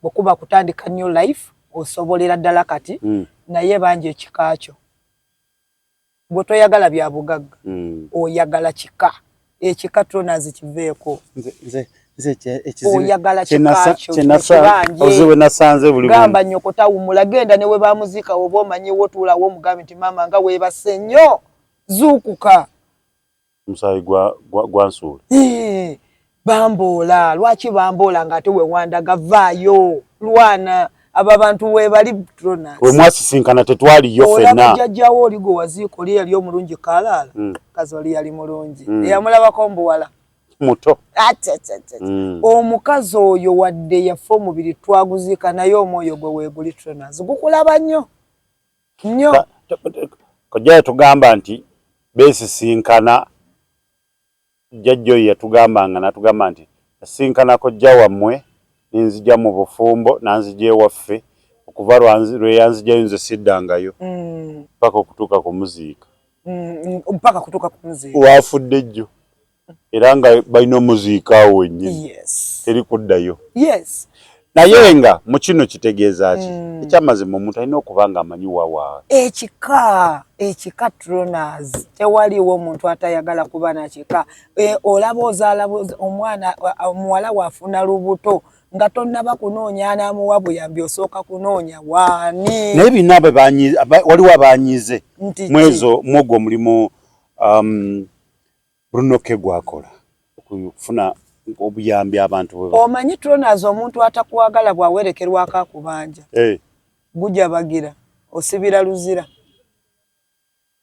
Bwe kuba kutandika new life osobolera ddala kati naye bangi ekika kyo. Gwe toyagala bya bugagga oyagala kika ekika Tronas kiveeko. Oyagala kika kyo kibanje. Gamba nnyoko tawummula genda ne we bamuziika oba omanyiwo otuulawo omugambe nti maama nga weebase nnyo zuukuka. Omusaayi gwa nsuula. Bamboola lwaki bamboola ng'ate wewandaga vaayo lwana abo abantu weebali Tronas. We mwasisinkana tetwaliyo ffenna. Olaba jjajjawo oli gwe waziika oli yali omulungi Kalaala mukazi oli yali mulungi eyamulabako mbuwala muto. Omukazi oyo wadde yafa omubiri twaguziika naye omwoyo gwe weeguli Tronas gukulaba nnyo nnyo. Kojja yatugamba nti beesisinkana jjajja oyo yatugambanga n'atugamba nti nasinkana kojja wammwe ne nzija mu bufumbo n'anzija ewaffe okuva lwe yanzijayo nze siddangayo mpaka okutuuka kumuziika. Mpaka kutuuka kumuziika. Lwafudde jjo era nga balina omuziika awo wennyini. Teri kuddayo. Yes. Naye nga mu kino kitegeeza ki? Ekyamazima omuntu alina okuba nga amanyi wa. Ekika, ekika Tronas tewaliiwo omuntu atayagala kuba na kika. Olaba ozaala omwana omuwala wafuna lubuto nga tonnaba kunoonya anaamuwa buyambi osooka kunoonya waani. Naye bina waliwo abanyize mwezo mwogwo omulimu Bruno K gwakola okufuna obuyambi abantu. Omanyi Tronas omuntu atakwagala bw'awerekerwako akubanja. Gujabagira osibira luzira.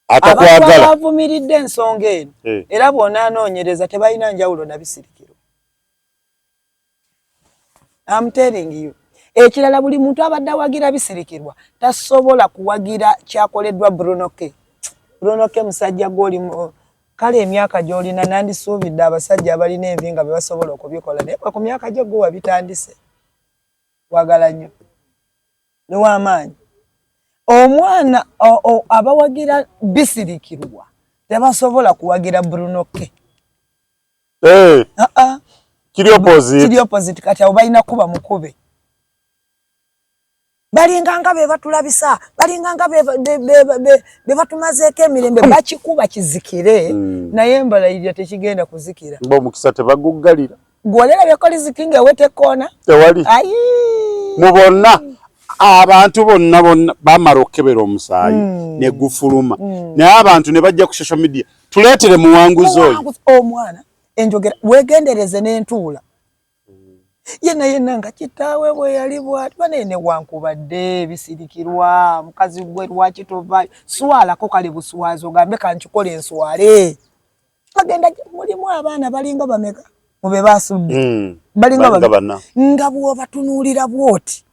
Atakwagala. Abavumiridde ensonga eno era bw'onaanoonyereza tebalina njawulo na bisirikiro. I'm telling you. Ekirala buli muntu abadde awagira bisirikirwa tasobola kuwagira kyakoleddwa Bruno K. Bruno K musajja gw'oli kale emyaka gy'olina nandisuubidde abasajja abalina envi nga be basobola okubikola naye ku myaka gyo gwe wabitandise. Wagala nnyo. Niw'amaanyi. Omwana abawagira bisirikirwa tebasobola kuwagira Bruno K. Kiri opposite. Kiri opposite kati abo balina kuba mukube. Balinganga be batulabisa, balinganga be batumazeeko emirembe bakikuba kizikire naye mbalayirira tekigenda kuzikira. Mba omukisa tebaguggalira. Gw'olera byekola king eweta ekkoona. Tewali. Mu bonna abantu bonna bonna bamala okukebera omusaayi ne gufuluma naye abantu ne bajja ku social media tuleetere Muwanguzi oyo. Omwana enjogera weegendereze n'entuula. Yenna yenna nga kitaawe bwe yali bw'ati banaye newankubadde bisirikirwa mukazi gwe lwaki tovaayo swalako kale buswazi ogambe kankikole enswale. Bagenda mulimu abaana balinga bameka mu be basudde balinga bana nga bw'obatunuulira bw'oti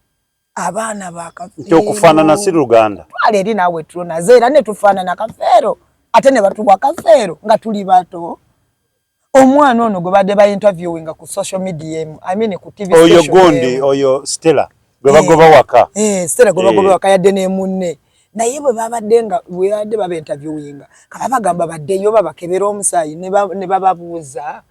abaana ba Kafeero nti okufaanana si Luganda. Twala eri naawe tunaze era ne tufaanana Kafeero ate ne batuwa Kafeero nga tuli bato. Omwana ono gwe badde ba interviewinga ku social media emu, I mean ku TV station. Oyo gundi oyo Stella gwe bagoba waka. Stella gwe bagoba waka yadde ne munne. Naye bwe babadde nga bwe babadde baba interviewinga kaba bagamba baddeyo babakebera omusaayi ne bababuuza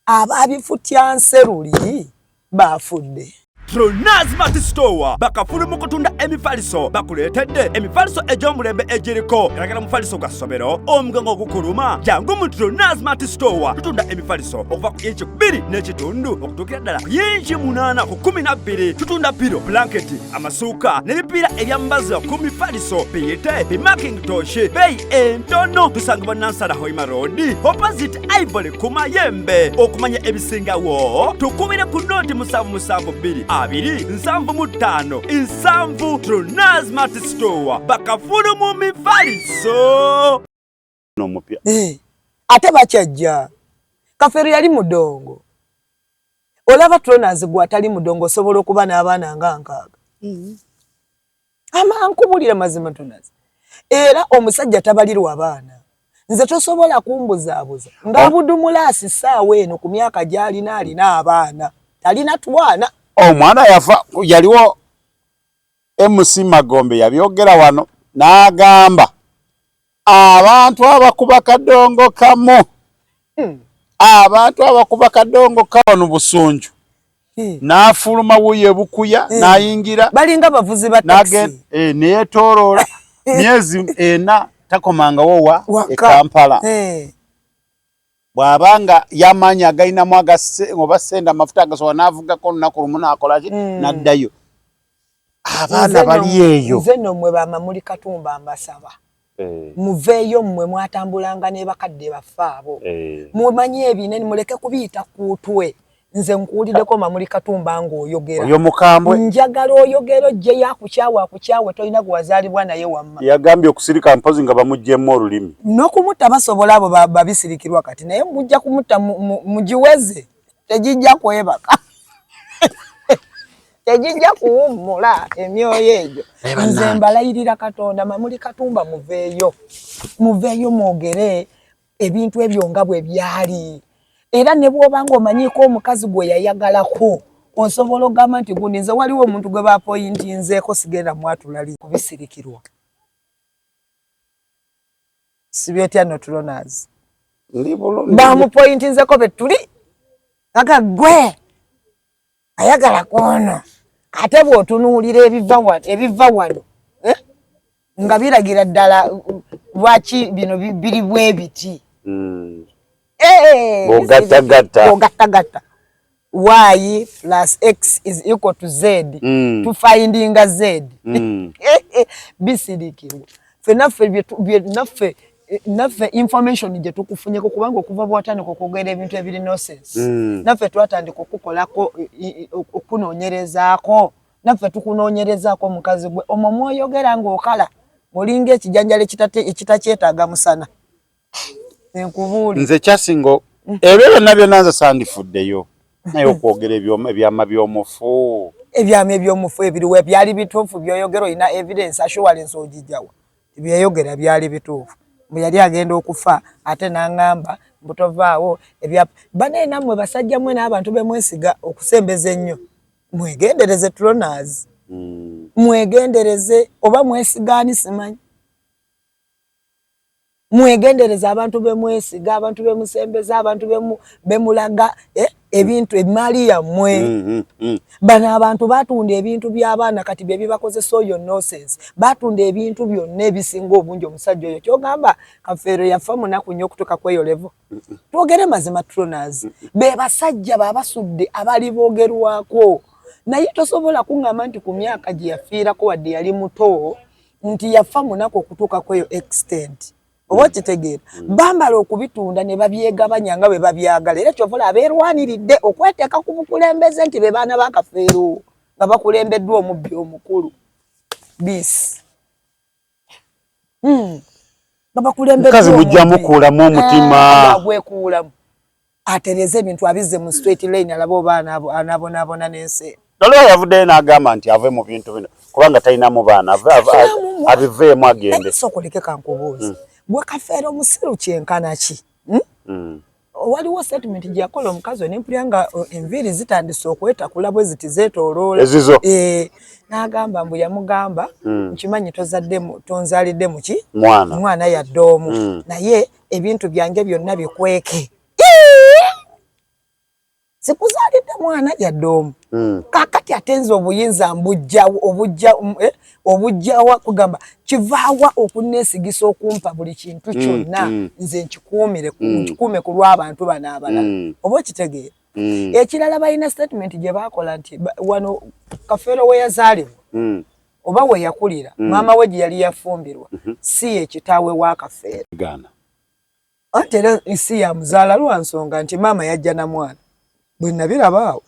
ababifutya nseruli bafudde. Tronaz Mart Store bakafulu mu kutunda emifaliso, bakuleetedde emifaliso egy'omulembe egiriko galagala mufaliso gwa ssomero, omugongo ogukuluma. Jangu mu Tronaz Mart Store, tutunda emifaliso okuva ku inci 2.5 okutuukira ddala ku yinci 8 ku 12. Tutunda piro, blanketi, amasuuka n'ebipiira ebyambazibwa ku mifaliso, biyite bimakintosh, beeyi entono. Tusangibwa Nansana Hoima Road, opposite Ivory ku Mayembe. Okumanya ebisingawo tukubire ku noti 772 275 7. Tronaz Mart Store, bakafulu mu mifaliso. Omupya. Ate bakyajja. Kafeero yali mudongo. Olaba Tronas, gwe atali mudongo osobola okuba n'abaana nga 60. Ama nkubulira mazima Tronas, era omusajja tabalirwa abaana. Nze tosobola kumbuzaabuza nga Abudumulaasi saawa eno ku myaka gy'alina alina abaana, talina twana. Omwana yafa yaliwo. MC Magombe yabyogera wano n'agamba abantu abakuba kadongo kamu, abantu abakuba kadongo kawano Busunju, n'afuluma wuyo ebukuya, n'ayingira. Balinga bavuzi ba taxi. Neyeetooloola myezi 4 takomangawo wa Waka. E Kampala. Bw'abanga yamaanyi agalinamu oba sente, amafuta agasobola, n'avugako olunaku lumu n'akolaki, n'addayo. Abaana bali eyo. Nze nno mmwe bamamuli Katumba mbasaba muveeyo. Mmwe mwatambulanga ne bakadde baffe abo, mumanye ebinene, muleke kubiyita kuutwe. Nze nkuwuliddeko Mamuli Katumba ng'oyogera. Oyo mukambwe. Njagala oyogera ojjeyo akukyawe, akukyawe, tolina gwe wazaalibwa naye wamma. Yagambye okusirika mpozi nga bamuggyemu olulimi. N'okumutta basobola abo babisirikirwa kati, naye mujja kumutta mugiweze, tegijja kwebaka, tegijja kuwummula emyoyo egyo. Nze mbalayirira Katonda, Mamuli Katumba, muveeyo, muveeyo mwogere ebintu ebyo nga bwe byali. Era ne bw'oba ng'omanyiiko omukazi gwe yayagalako, osobola okugamba nti gundi. Nze waliwo omuntu gwe bapoyintinzeeko, sigenda mwatulali kubisirikirwa. Sibyetya notulonas. Ndi bulungi. Bamupoyintinzeko betuli aga gwe ayagala kwono. Ate bw'otunuulira ebiva wano, eh? Nga biragira ddala lwaki bino biri bwe biti. Eh, Bw'ogattagatta. Bw'ogattagatta y plus x is equal to z, tufindinga z. Bisirikirwa ffe naffe naffe information gye tukufunyeko, kubanga okuva bwatandika okwogera ebintu ebiri nonsense, naffe twatandika okukolako okunoonyerezaako. Naffe tukunoonyerezaako omukazi gwe omwo mwoyogera ng'okala olinga ekijanjalo ekitakyetaaga musana, enkubuuli. Nze kyasinga ebyo byonna byonna nze sandifuddeyo, naye okwogera ebyama by'omufu. Ebyama ebyomufu ebiriwo byali bituufu? Byoyogera olina evidence, assurance ogijjawa byeyogera byali bituufu? Mbu yali agenda okufa ate n'aŋŋamba mbu tovaawo. Ebya banaye nammwe basajja mmwe n'abantu bemwesiga okusembeza ennyo, mwegendereze Tronas. Mwegendereze oba mwesigaani simanyi. Mwegendereze abantu bemwesiga, abantu bemusembeza, abantu bemulaga ebintu, emaali yammwe. Bano abantu batunda ebintu by'abaana kati bye bibakozesa oyo nonsense. Batunda ebintu byonna ebisinga obungi. Omusajja oyo kyogamba Kafeero yafa munaku nnyo okutuuka kweyo level? Twogere mazima Tronas, be basajja babasudde abali boogerwako, naye tosobola kuŋŋamba nti ku myaka gye yafiirako, wadde yali muto, nti yafa munaku okutuuka kweyo extent. Oba okitegeera, bamala okubitunda ne babyegabanya nga bwe babyagala. Era kyova olaba beerwaniridde okweteeka ku bukulembeze nti be baana ba Kafeero, nga bakulembeddwa omubbi omukulu bis nga bakulembeddwa Mukazi mujja omubbi. Mukuulamu omutima. Ah, gwekuulamu atereeze ebintu abizze mu straight line, alabe oba anaabonaabona n'ensi. Nolwa yavuddeyo n'agamba nti ave mu bintu bino kubanga talinamu baana, Talinamu mwana. abiveemu agende. Sooka oleke kankubuuza, gwe Kafeero omusiru kyenkana ki? Hmm? Waliwo statement gye yakola omukazi oyo nempulira nga enviiri zitandise okwetakula bwe ziti zeetooloola. Ezizo. Eh, n'agamba mbu yamugamba, nkimanyi tozadde tonzaalidde muki Mwana. Mwana yadde omu, naye ebintu byange byonna bikweke. Sikuzaalidde mwana yadde omu. Kakati ate nze obuyinza mbujja obujja obujjawa kugamba kivaawa okunneesigisa okumpa buli kintu kyonna nze nkikuumire nkikuume ku lw'abantu bano abalala, oba okitegeera? Ekirala, balina statement gye baakola nti wano Kafeero we yazaalibwa oba we yakulira, maama we gye yali yafumbirwa si ye kitaawe wa Kafeero. Anti era si yamuzaala lwa nsonga nti maama yajja na mwana, bwe nabiraba awo.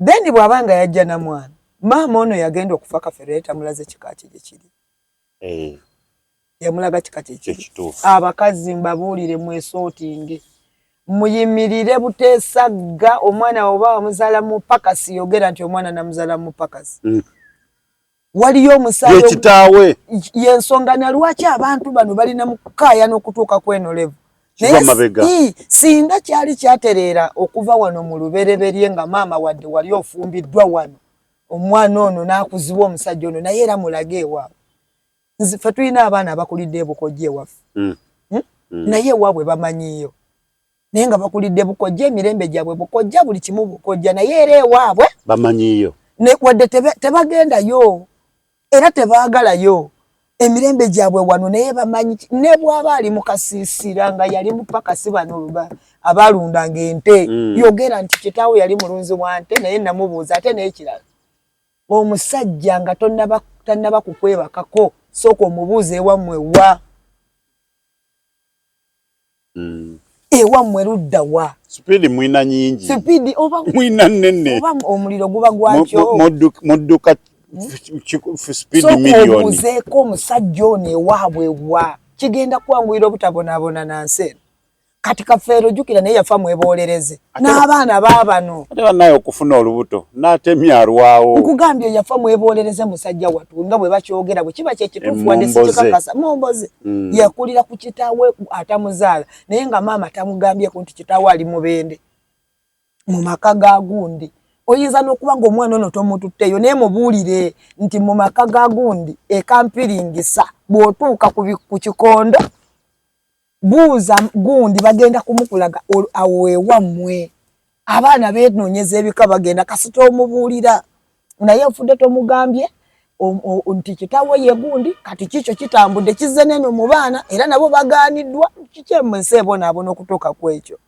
Then bw'aba nga yajja na mwana, maama ono yagenda okufa Kafeero yali tamulaze kika kye gye kiri. Yamulaga kika kye kiri? Abakazi mbabuulire, mwesootinge, muyimirire buteesagga. Omwana oba wamuzaala mu pakasi, yogera nti omwana namuzaala mu pakasi. Waliyo omusaayi. Kitaawe. Yensonga na lwaki abantu bano balina mukukaayana okutuuka kweno level. Naye singa kyali kyatereera okuva wano mu lubereberye, nga maama wadde wali ofumbiddwa wano, omwana ono n'akuzibwa omusajja ono, naye era mulage ewaabwe. Nze ffe tulina abaana abakulidde ebukojja ewaffe. Naye ewaabwe bamanyiiyo, naye nga bakulidde bukojja, emirembe gyabwe bukojja, buli kimu bukojja, naye era ewaabwe bamanyiiyo. Wadde tebagendayo era tebaagalayo, emirembe gyabwe wano, naye bamanyi. Ne bw'aba ali mu kasiisira nga yali mupakasi, bano abalundanga ente, yogera nti kitaawe yali mulunzi wa nte, naye namubuuza. Ate n'ekirala, omusajja nga tannaba kukwebakako, sooka omubuuza ewammwe wa. Ewammwe ludda wa? Sipiidi mwina nyingi. Sipiidi oba mwina nnene. Oba omuliro guba gwakyo. Mudduka sipiidi miliyoni. Obuuzeeko omusajja ono ewaabwe wa, kigenda kwanguyira obutabonaabona nansi eno. Kati Kafeero jjukira naye yafa mweboolereze n'abaana baabano. Ate bannaye okufuna olubuto n'atemya alwawo. Nkugambye yafa mweboolereze musajja wattu, nga bwe bakyogera, bwe kiba kyekituufu, wadde sikikakasa. Mumboze yakulira ku kitaawe atamuzaala, naye nga maama tamugambyeko nti kitaawe ali mubende mu maka ga gundi. Oyinza n'okuba nga omwana ono tomututteyo, naye mubuulire nti mu maka ga gundi ekampiringisa, bw'otuuka ku kikondo buuza gundi, bagenda kumukulaga awo ewammwe. Abaana beenoonyeza ebika, bagenda kasita omubuulira, naye ofudde tomugambye nti kitaawe ye gundi. Kati kikyo kitambudde kizze neno mu baana, era nabo bagaaniddwa. Kiki ensi ebonaabona okutuuka ku ekyo?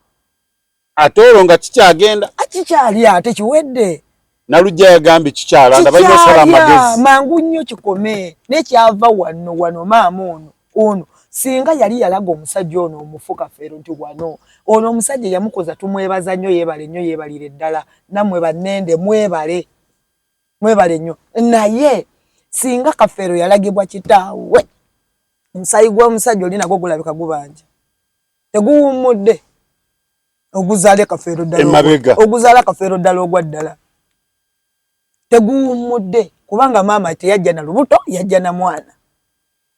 Ate olwo nga kikyagenda. Kikyali, ate kiwedde. Nalujja yagambye kikyalanda, balina osala amagezi. Mangu nnyo kikome. Nekyava wano wano, maama ono ono singa yali yalaga omusajja ono omufu Kafeero nti wano ono omusajja yamukoza, tumwebaza nnyo, yeebale nnyo, yeebalire ddala. Nammwe bannende mwebale, mwebale nnyo. Naye singa Kafeero yalagibwa kitaawe, omusaayi gw'omusajja oli nagwo gulabika gubanja, teguwummudde oguzaala Kafeero ddala, oguzaala Kafeero ddala ogwa ddala teguwummudde, kubanga maama teyajja na lubuto, yajja na mwana.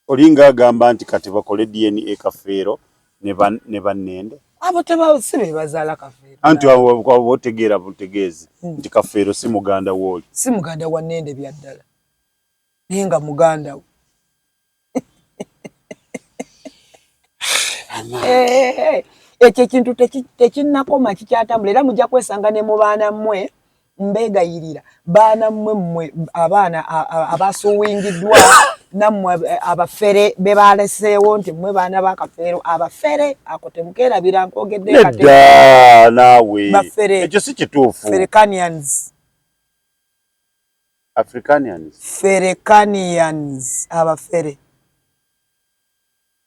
Olinga agamba nti kati bakole DNA Kafeero ne bannende. Abo si be bazaala Kafeero. Anti otegeera butegeezi nti Kafeero si muganda wooli. Si muganda wa Nnende bya ddala, naye nga muganda we. Ekyo ekintu tekinnakoma, kikyatambula, era mujja kwesanga ne mu baana mmwe. Mbeegayirira, baana mmwe, mmwe abaana abasuwingiddwa, nammwe abafere be baleseewo nti mmwe baana ba Kafeero, abafere ako temukeerabira nkwogedde. Nedda naawe. Bafere. Ekyo si kituufu. Ferekanians. Africanians. Ferekanians, abafere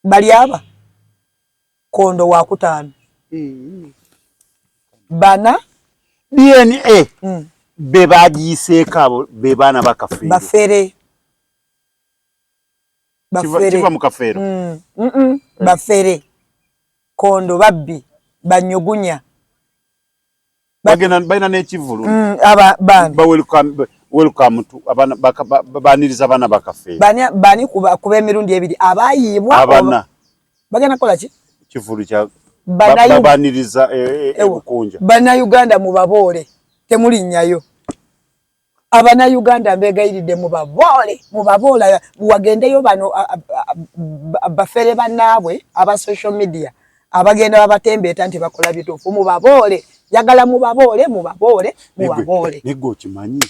bali aba kondo wakutaano bana. DNA be bagiyiseeko abo be baana bakafeero. Bafere. Kiva mu Kafeero. Bafere kondo, babbi, banyugunya. Bagenda balina n'ekivulu. Aba bani? Ba welcome to abaana baniriza abaana bakafeero. Bani bani kuba emirundi ebiri abayiibwa? Abana. Bagenda kukola ki? Kivulu kya babaniriza ebukunja. Bannayuganda mubaboole, temulinnyayo. Abannayuganda mbeegayiridde, mubaboole, mubaboole, wagendeyo bano bafere bannaabwe aba social media abagenda babatembeeta nti bakola bituufu. Mubaboole, Njagala mubaboole, mubaboole, mubaboole. Naye okimanyi,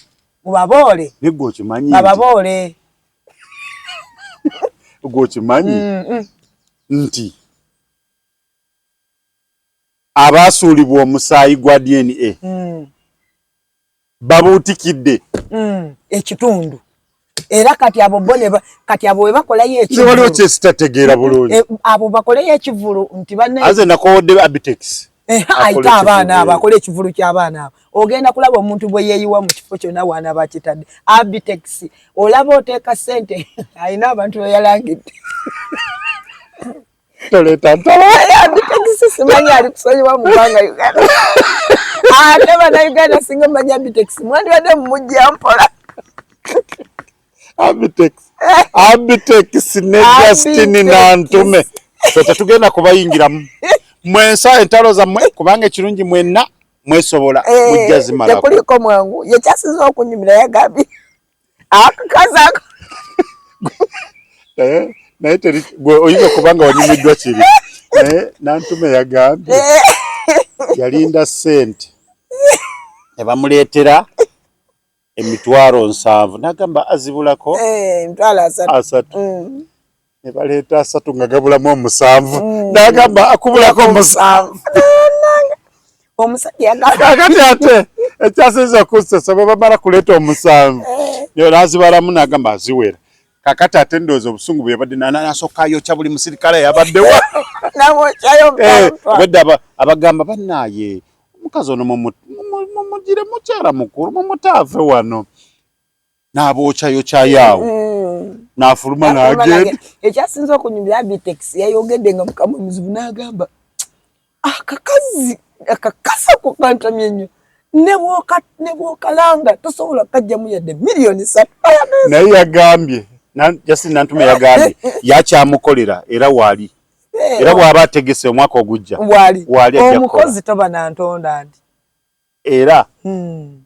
mubaboole, naye okimanyi, bababoole. Gwe okimanyi nti abaasuulibwa omusaayi gwa DNA babuutikidde ekitundu, era kati abo bo kati abo we bakolayo ekivulu, waliwo kyesitategeera bulungi. Eh, abo bakoleyo ekivulu nti banne aze nakoowodde Abitex. Eh, ayite abaana abo akole ekivulu ky'abaana abo. Ogenda kulaba omuntu bwe yeeyiwa mu kifo kyonna waana bakitadde. Abitex olaba oteeka ssente, alina abantu be yalangidde. Toleeta ntalo. Abitex simanyi ali kusonyiwa mu ggwanga Uganda. Ate bannayuganda singa mmanyi Abitex mwandibadde mumujja mpola. Abitex, Abitex ne Justin Nantume, ffe tetugenda kubayingiramu mwensa entalo zammwe, kubanga ekirungi mwenna mwesobola, eh, mujja zimalako. Tekuliko mwangu. Yekyasinza okunyumira, yagambye akakazi ako. Eh, naye teri gwe oyinza okuba nga wanyumiddwa kiri, naye Nantume yagambye eh. yalinda ssente ne bamuleetera 700,000, n'agamba azibulako 30,000. 30. Ne baleeta 30 nga gabulamu 7, n'agamba akubulako 7. Omusajja yagamba Kakati ate ekyasinza okunsesa, bwe bamala kuleeta 7, nazibalamu n'agamba aziwera. Kakati ate ndowooza obusungu bwe yabadde nasooka ayokya buli musirikale yabaddewo. Namwokyayo. Obwedda abagamba bannaaye omukazi ono mumugire, mukyala mukulu, mumutaave wano, n'abookyayokyayaawo, n'afuluma n'agenda. Ekyasinza okunyumira, Abitex yayogedde nga mukama omuzibu, n'agamba akakazi akakasa kukantamye nnyo, ne bw'okalanga tosobola kajjamu yadde 3 miliyoni. Naye yagambye Justin Nantume yagambye yakyamukolera era waali, era bw'aba ategese omwaka ogujja waali. Waali ajja kukola. Omukozi toba nantonda nti Era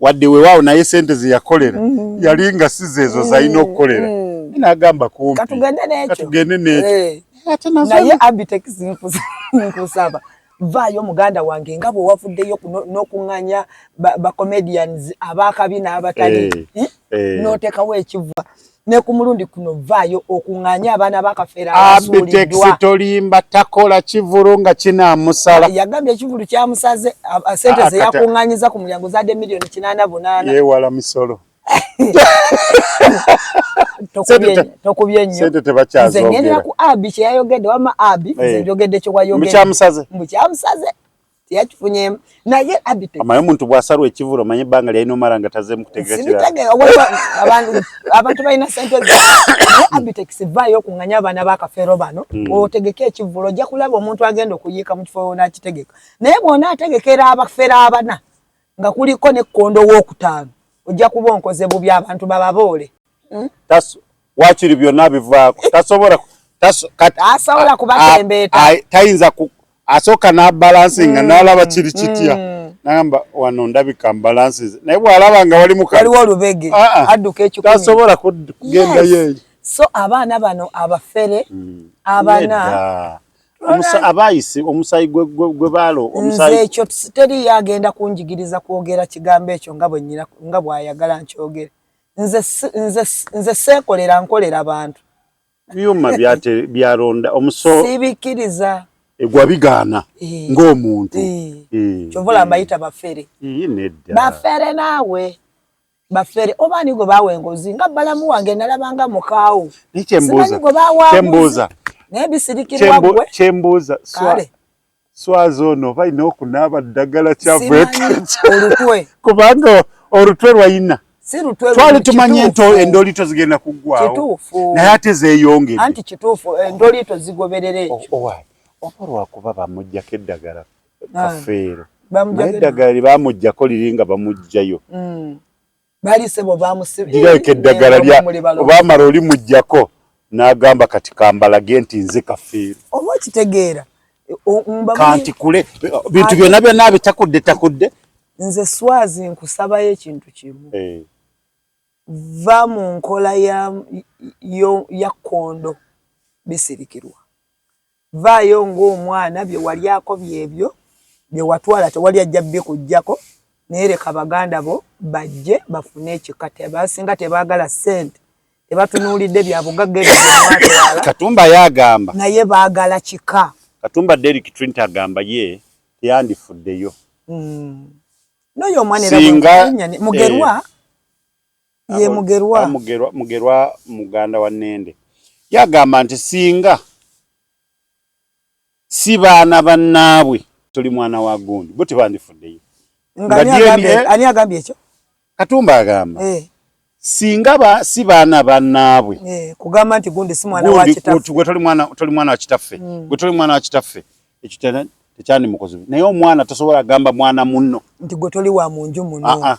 wadde weewaawo, naye sente ze yakolera yali nga si zeezo zalina okukolera. N'agamba kumpi katugende n'ekyo. Katugende n'ekyo. Ate nazo Naye Abitex, nkusaba vaayo muganda wange, nga bwe wavuddeyo n'okuŋŋanya ba comedians abakabi n'abatali, n'oteekawo ekiva ne ku mulundi kuno, vaayo okuŋŋanya abaana bakafeera Abitex abasuuliddwa. Tolimba, takola kivulu nga kinaamusala. Yagambye ekivulu kyamusaze, sente Ah, ze yakuŋŋanyiza ku mulyango zadde 888 miliyoni. Yeewala misolo. Tokubye nnyo. Sente Nze ngendera tebakyazoogera. ku Abi kye yayogedde. Wamma Abi, nze njogedde kye wayogedde. Mukyamusaze. Mbu kyamusaze, teyakifunyeemu, naye Abitex Amanyi omuntu bw'asalwa ekivulu, omanyi ebbanga lyalina omala nga tazeemu kutegeka kirala. Sibitegeera, waliwo abantu balina sente naye Abitex vaayo okuŋŋanya abaana bakafeero bano, otegeke ekivvulo. Ojja kulaba omuntu agenda okuyiika mu kifo onaakitegeka, naye bw'onaategekera abafeero abana nga kuliko nekkondo wookutaano, ojja kuba onkoze bubi, abantu bababoole. Waakiri byonna bivaako, tasobola Tasobola kubatembeeta. Tayinza asooka n'abalansinga n'alaba kiri kitya, nagamba wano ndabika mbalansize, naye bw'alaba nga wali muka Waliwo olubege, Ah, ah. adduka 1,000. Tasobola kugenda yeeyo. So abaana bano abafere abana Nedda. Abayise omusayi gwe baalo Nze omusayi. Ekyo teriyo agenda kunjigiriza kwogera kigambo ekyo nga bwe nnyina nga bw'ayagala nkyogere. Nze seekolera, nkolera bantu. Byuma byalonda omuso. Sibikkiriza. Egwa bigaana ng'omuntu. Kyova olaba mbayita bafere. Ii, nedda. Bafere naawe, bafere. Oba ani gwe baawa engozi nga balamu wange nalabanga mukaawo? Naye kyembuuza Simanyi gwe baawa kyembuuza naye bisirikirwa gwe. Kyembuuza Kale. Swazi ono balina okunaaba ddagala kyavu? Simanyi olutwe. Kubanga olutwe lwayina Si lutwe. Twali tumanye nto Kituufu. endolito zigenda kuggwawo, Kituufu. naye ate zeeyongedde. Anti kituufu, endoliito zigoberera ekyo. Owaye, oba lwakuba bamugjako eddagala Ah. kafeero? Bamugjako. Naye eddagala lye bamugjako liri nga bamuggyayo. Bali sebo bamusiba. Lirabika eddagala lya obamala olimugjako n'agamba kati kambalage nti nze kafeero. Oba okitegeera. Kanti kule bintu byonna byonna abitakudde takudde. Nze Swazi nkusabayo ekintu kimu. Va mu nkola ya kkondo bisirikirwa. Vaayo ng'omwana, bye walyako byebyo. Bye watwala tewali ajja bikuggyako, naye leka baganda bo bajje bafune ekika. Tebasinga tebaagala ssente, tebatunuulidde bya bugagga ebyo bye mwatwala. Katumba yagamba naye baagala kika. Katumba Derrick Trinity agamba ye teyandifuddeyo. N'oyo omwana era bwe Mugerwa eh, ye Mugerwa. Mugerwa, Mugerwa muganda wa Nnende yagamba nti singa si baana bannaabwe toli mwana wa gundi bo tebandifuddeyo. Ani agambye ekyo? Katumba agamba eh. Singa ba, si baana bannaabwe eh, kugamba nti gundi si mwana wa kitaffe, gwe toli mwana, toli mwana wa kitaffe gwe toli mwana wa kitaffe, ekyo tekyandimukoze. Naye omwana tosobola gamba mwana munno nti gwe toli wa munju muno. Ah, ah.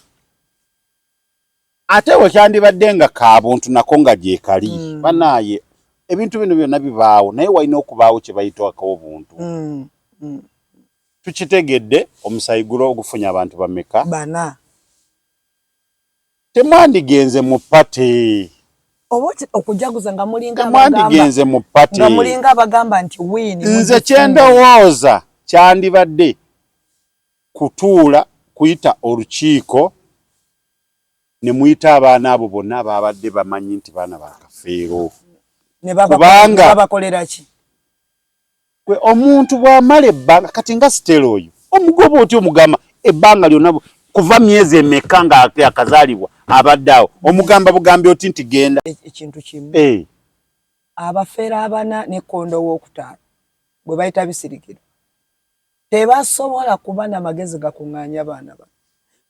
Ate wekyandibadde nga kabuntu nako nga gyekali banaye ebintu bino byonna bibaawo, naye walina okubaawo kye bayitwako obuntu. Tukitegedde omusayi gulo ogufunya abantu bameka? Bana. Temwandigenze mu party. Oba okujaguza nga mulinga temwandigenze mu party. Nga mulinga abagamba nti win. Nze kyendowooza kyandibadde kutuula kuyita olukiiko ne muyita abaana abo bonna ababadde bamanyi nti baana ba Kafeero. Kubanga babakolera ki? Gwe omuntu bw'amala ebbanga kati nga Stella oyo omugoba otya omugamba ebbanga lyonna kuva myezi emeka nga akazaalibwa abadde awo omugamba bugambi oti nti genda. Ekintu kimu eh. Abafere abana ne kondo w'okutaano gwe bayita Bisirikirwa tebasobola kuba na magezi gakuŋŋaanya baana bano,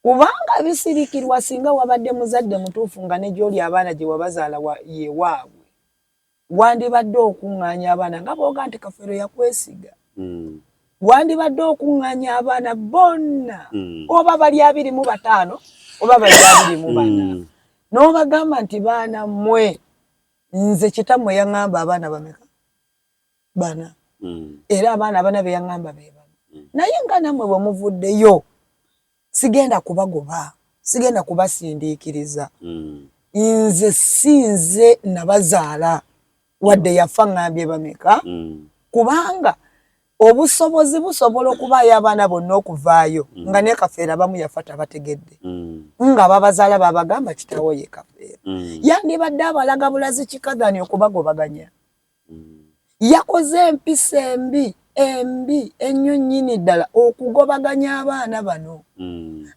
kubanga Bisirikirwa singa wabadde muzadde mutuufu nga ne gy'oli abaana gye wabazaala ye waabwe, wandibadde okuŋŋaanya abaana nga booga nti Kafeero yakwesiga. Wandibadde okuŋŋaanya abaana bonna oba bali 25 oba bali 24 n'obagamba nti baana mmwe, nze kitammwe yaŋŋamba abaana bameka? Bana. Era abaana abana be yaŋŋamba be bano. Naye nga nammwe bwe muvuddeyo sigenda kubagoba, sigenda kubasindiikiriza. Nze si nze nabazaala wadde yafa ŋŋambye bameka, kubanga obusobozi busobola okubaayo abaana bonna okuvaayo nga ne Kafeero abamu yafa tabategedde, nga babazaala babagamba kitaawo ye Kafeero. Yandibadde abalaga bulazi kikadhani okubagobaganya. Yakoze empisa embi embi ennyo nnyini ddala okugobaganya abaana bano.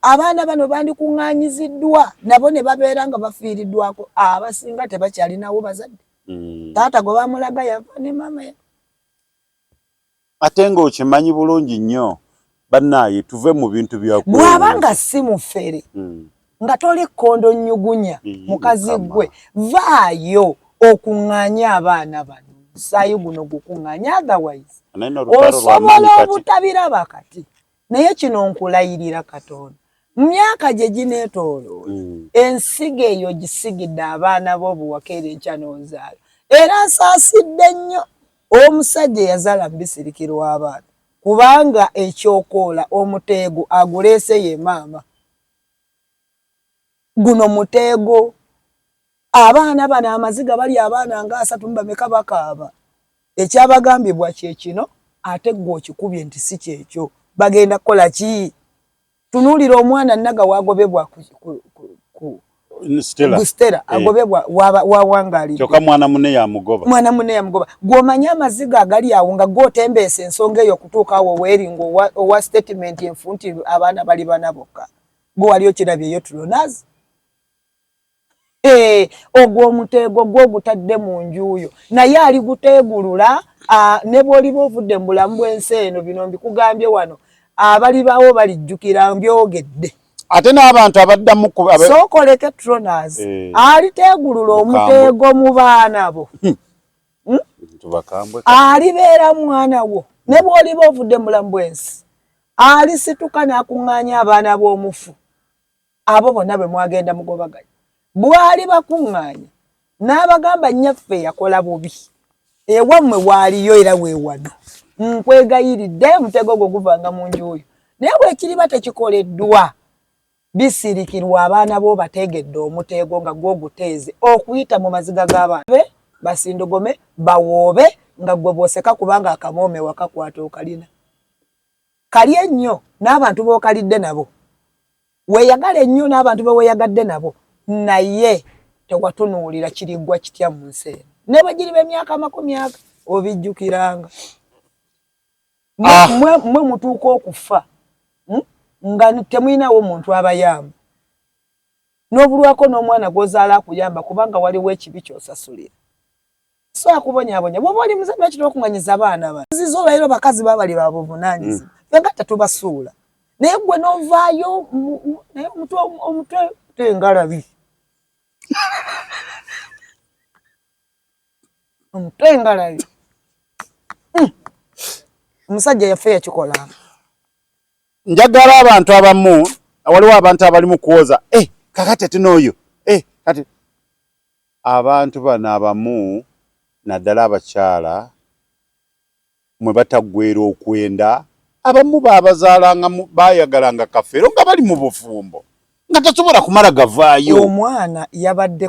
Abaana bano bandikuŋŋaanyiziddwa nabo ne babeera nga bafiiriddwako, abasinga tebakyalinawo bazadde. Taata gwe bamulaga yafa ne maama ya Ate ng'okimanyi bulungi nnyo bannaaye tuve mu bintu bya bw'aba nga si mufere nga toli kkondo nnyugunya mukazi gwe vaayo okuŋŋaanye abaana bano, omusaayi guno gukuŋŋaanye, otherwise osobola obutabiraba kati. Naye kino nkulayirira Katonda, mu myaka gye gineetooloola ensigo eyo gisigidde abaana bo obuwakeera enkya n'ozaala. Era nsaasidde nnyo omusajja eyazaala mu Bisirikirwa abaana, kubanga ekyokoola omuteego aguleese ye maama. Guno muteego. Abaana bano amaziga bali abaana nga 30 bameka bakaaba. Ekyabagambibwa kye kino ate ggwe okikubye nti si kyekyo. Bagenda kukola ki? Tunuulira omwana Naga wagobebwa ku Stella agobebwa wawangaalidde. Kyokka mwana munne yamugoba. Mwana munne yamugoba. Gw'omanyi amaziga agali awo nga gw'otembeesa ensonga eyo okutuuka awo weeri ng'owa statement enfu nti abaana bali bana bokka. Gwe wali okirabyeyo Tronas? Ogwo omuteego gwo gutadde mu nju yo, naye aliguteegulula ne bw'oliba ovudde mu bulamu bw'ensi eno. Bino mbikugambye wano, abalibawo balijjukira mbyogedde. Ate n'abantu abaddamu sookoleke Tronas aliteegulula omuteego mu baana bo. Alibeera mwana wo ne bw'oliba ovudde mu bulamu bw'ensi, alisituka n'akuŋŋaanya abaana b'omufu abo bonna bwe mwagenda mugobaganya. Bw'ali bakuŋŋaanya n'abagamba nnyaffe yakola bubi, ewammwe waaliyo era weewano, nkwegayiridde omutego gwo guvanga mu nju yo. Naye bwekiriba tekikoleddwa, Bisirikirwa abaana bo bateegedde omuteego nga gwoguteeze okuyita mu maziga g'abaana be basindogome bawoobe nga gwe bw'oseka, kubanga akamoome wakakwata okalina. Kalye nnyo n'abantu b'okalidde nabo, weeyagale nnyo n'abantu be weeyagadde nabo, naye tewatunuulira kiriggwa kitya mu nsi eno. Ne bwe giriba emyaka 20 aga obijjukiranga. Mwe mutuuka okufa nga temulinawo muntu abayamba, n'obulwako n'omwana gw'ozaala akuyamba, kubanga waliwo ekibi ky'osasulira. So akubonyaabonya bw'oba oli muzadde, lwaki tokuŋŋanyiza abaana bano? Zizo olwaliro bakazi babali ba buvunaanyizibwa, ffe nga tetubasuula, naye gwe n'ovaayo naye omutwe tengalabi omutwe engalabi. Omusajja yaffe yakikolanga. Njagala abantu abamu, waliwo abantu abali mu kuwoza kakati ate n'oyo kati abantu bano abamu naddala abakyala mwe bataggwera okwenda, abamu babazaalanga bayagalanga Kafeero nga bali mu bufumbo nga tasobola kumala gavaayo. Omwana yabadde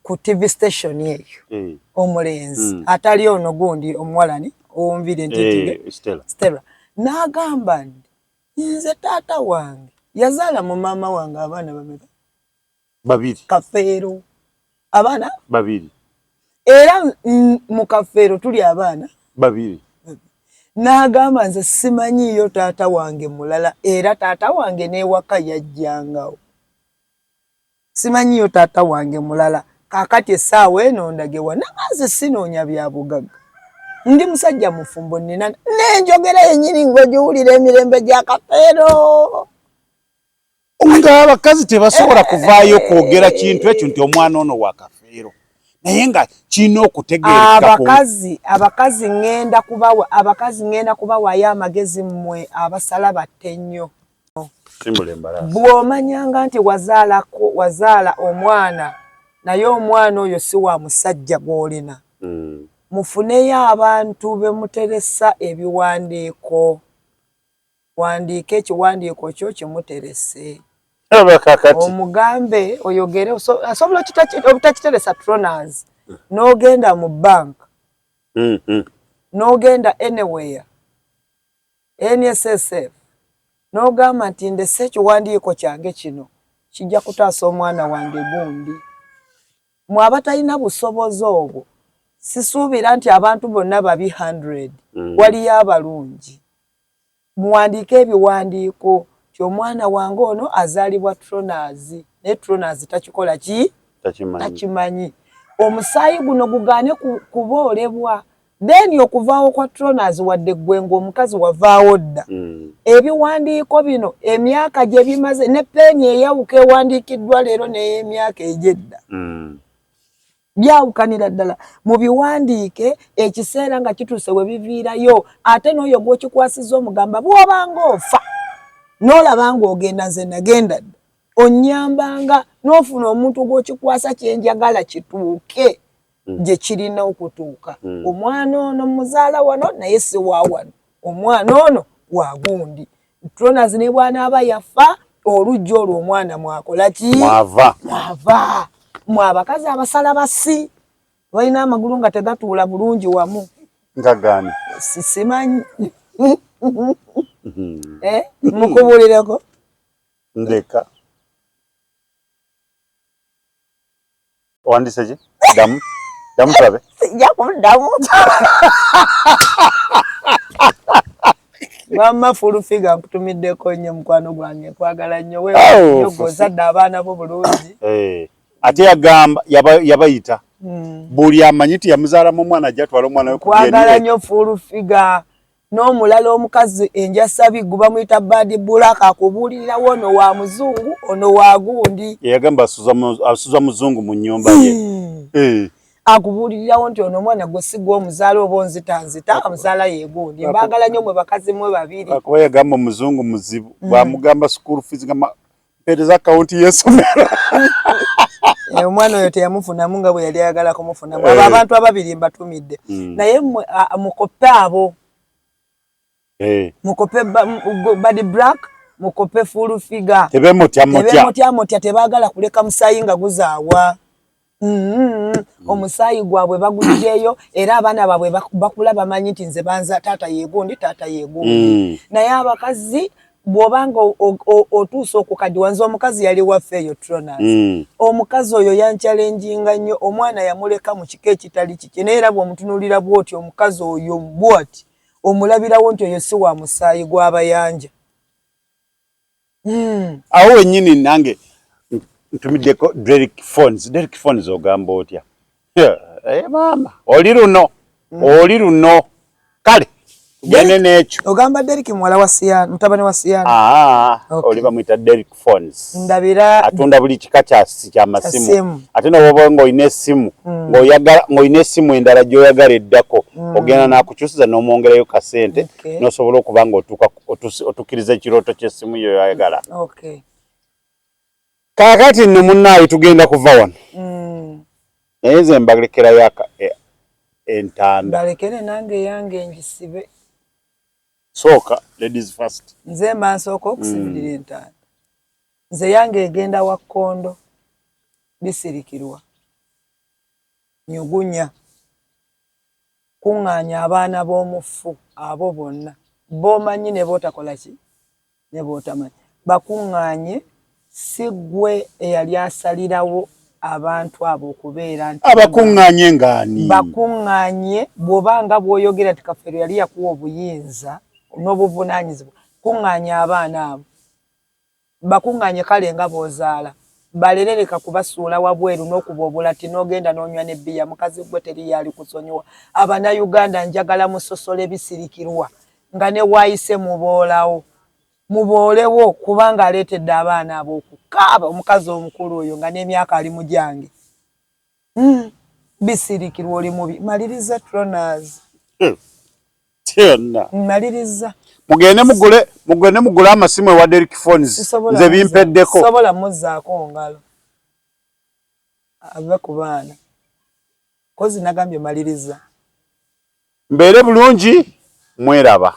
ku TV station eyo, omulenzi atali ono gundi omuwalani owunvire nti Stella, n'agamba nti nze taata wange yazaala mu maama wange abaana bameka? Babiri. Kafeero abaana babiri. Era mu Kafeero tuli abaana babiri. N'agamba nze simanyiiyo taata wange mulala, era taata wange n'ewaka yajjangawo, simanyiiyo taata wange mulala. Kaakati essaawa eno ndagewa nanga nze sinoonya bya bugagga, ndi musajja mufumbo, nina n'enjogera yennyini ng'ogiwulira emirembe gya Kafeero. Ng'abakazi tebasobola kuvaayo kwogera kintu ekyo nti omwana ono wa Kafeero, naye nga kirina okutegeereka. Abakazi ŋŋenda kubawaayo amagezi, mmwe abasala batte nnyo. Bw'omanyanga nti wazaala omwana naye omwana oyo si wa musajja gw'olina, mufuneyo abantu be muteresa ebiwandiiko, wandiike ekiwandiiko kyo kimuterese, omugambe oyogere. Asobola obutakiteresa Tronars, n'ogenda mu bank, n'ogenda anywhere, NSSF, n'ogamba nti ndese ekiwandiiko kyange kino kijja kutaasa omwana wange gundi. Mwe abatalina busobozi obwo, sisuubira nti abantu bonna babi 100, waliyo abalungi. Muwandiike ebiwandiiko ti omwana wange ono azaalibwa Tronars, naye Tronars takikola ki, takimanyi. Omusaayi guno gugaane kuboolebwa, then okuvaawo kwa Tronars, wadde ggwe ng'omukazi wavaawo dda, ebiwandiiko bino emyaka gye bimaze ne peeni eyawuka ewandiikiddwa leero n'ey'emyaka egy'edda byawukanira ddala. Mubiwandiike, ekiseera nga kituuse we biviirayo, ate n'oyo gw'okikwasizza omugamba bw'obanga ofa n'olaba ng'ogenda, nze nagenda dda, onnyambanga n'ofuna omuntu gw'okikwasa, kyenjagala kituuke gye kirina okutuuka. Omwana ono muzaala wano naye si wa wano, omwana ono wagundi. Tronas ne bw'anaaba yafa, olujja olwo omwana mwakola ki? Mwava. Mwava. Mwe abakazi abasala basi balina amagulu nga tegatuula bulungi wamu. Nga gani? Simanyi, mukubulireko. Ndeka owandise ki? Ddamu, ddamu tulabe. Sijja kuddamu. Mama Full Figure, nkutumiddeko nnyo mukwano gwange, nkwagala nnyo weozadde abaana bo bulungi. Ate yagamba yabayita buli amanyi nti yamuzaalamu omwana ajja atwala omwana we. Nkwagala nnyo Full Figure. N'omulala omukazi enjasabi gu bamuyita Bad Black, akubuulirirawo ono wa muzungu, ono wa gundi. Yagamba asuza muzungu mu nnyumba ye. Akubuulirirawo nti ono omwana gwe si gw'omuzaala, oba onzita nzita, amuzaala yegundi. Mbaagala nnyo mwe bakazi mwe babiri. Akuba yagamba omuzungu muzibu, bwamugamba school fees nga mpeereza akawunti y'essomero. Omwana oyo teyamufunamu nga bwe yali ayagala kumufunamu. Abo abantu ababiri mbatumidde, naye mukope abo, mukope Bad Black, mukope Full Figure. Tebemutya mutya. Tebemutya mutya, tebaagala kuleka musaayi nga guzaawa. Mm-hmm. Omusaayi gwabwe bagugyeyo era abaana baabwe bakula bamanyi nti nze banza taata yegundi taata yegundi. Naye abakazi bw'obanga otuuse okukaddiwa, nze omukazi yali waffe eyo Tronas. Omukazi oyo yankyalenjinga nnyo, omwana yamuleka mu kika ekitali kikye, naye era bw'omutunuulira bw'oti omukazi oyo bw'ati omulabirawo nti oyo si wa musaayi gw'abayanja. Awo wennyini nange ntumiddeko Derrick Phones. Derrick Phones ogamba otya? Eh, maama oli luno oli luno kale tugende n'ekyo. Ogamba Derrick muwala wa Siyana, mutabani wa Siyana? Ah, oli bamuyita Derrick Phones. Ndabira atunda buli kika kya masimu ate nowoba ng'olina essimu ng'oyagala ng'olina essimu endala gy'oyagala eddako ogenda n'akukyusiza n'omwongerayo kasente n'osobola okuba ng'otuuka otuukiriza ekirooto ky'essimu yo yoyagala. Kaakati nno munnaaye tugenda kuva wano naye nze mbalekerayo entanda. Balekere nange yange ngisibe. Sooka ladies first. Nze mba nsooka okusibirira entanda. Nze yange egenda wa kkondo bisirikirwa nyugunya kuŋŋaanya abaana b'omufu abo bonna b'omanyi ne b'otakola ki ne b'otamanyi bakuŋŋaanye, si ggwe eyali asalirawo abantu abo okubeera nti abakuŋŋaanye ng'ani? Bakuŋŋaanye bw'oba nga bw'oyogera nti Kafeero yali yakuwa obuyinza n'obuvunaanyizibwa, kuŋŋaanya abaana abo bakuŋŋaanye kale nga b'ozaala balere, leka kubasuula wabweru n'okuba obulati n'ogenda n'onywa n'ebbiya. Mukazi gwe teriyo alikusonyiwa. Abannayuganda njagala musosole bisirikirwa nga ne waayise muboolawo muboolewo, kubanga aleetedde abaana abo okukaaba. Omukazi omukulu oyo nga n'emyaka ali mu gyange. Bisirikirwa oli mubi. Maliriza Tronas. Kyonna. Maliriza. Mugende mugule mugende mugule amasimu ewa Derrick Phones. Nze bimpeddeko. Sobola muzzaako ngalo. Ave ku baana. Kozi nagambye maliriza. Mbeere bulungi mweraba.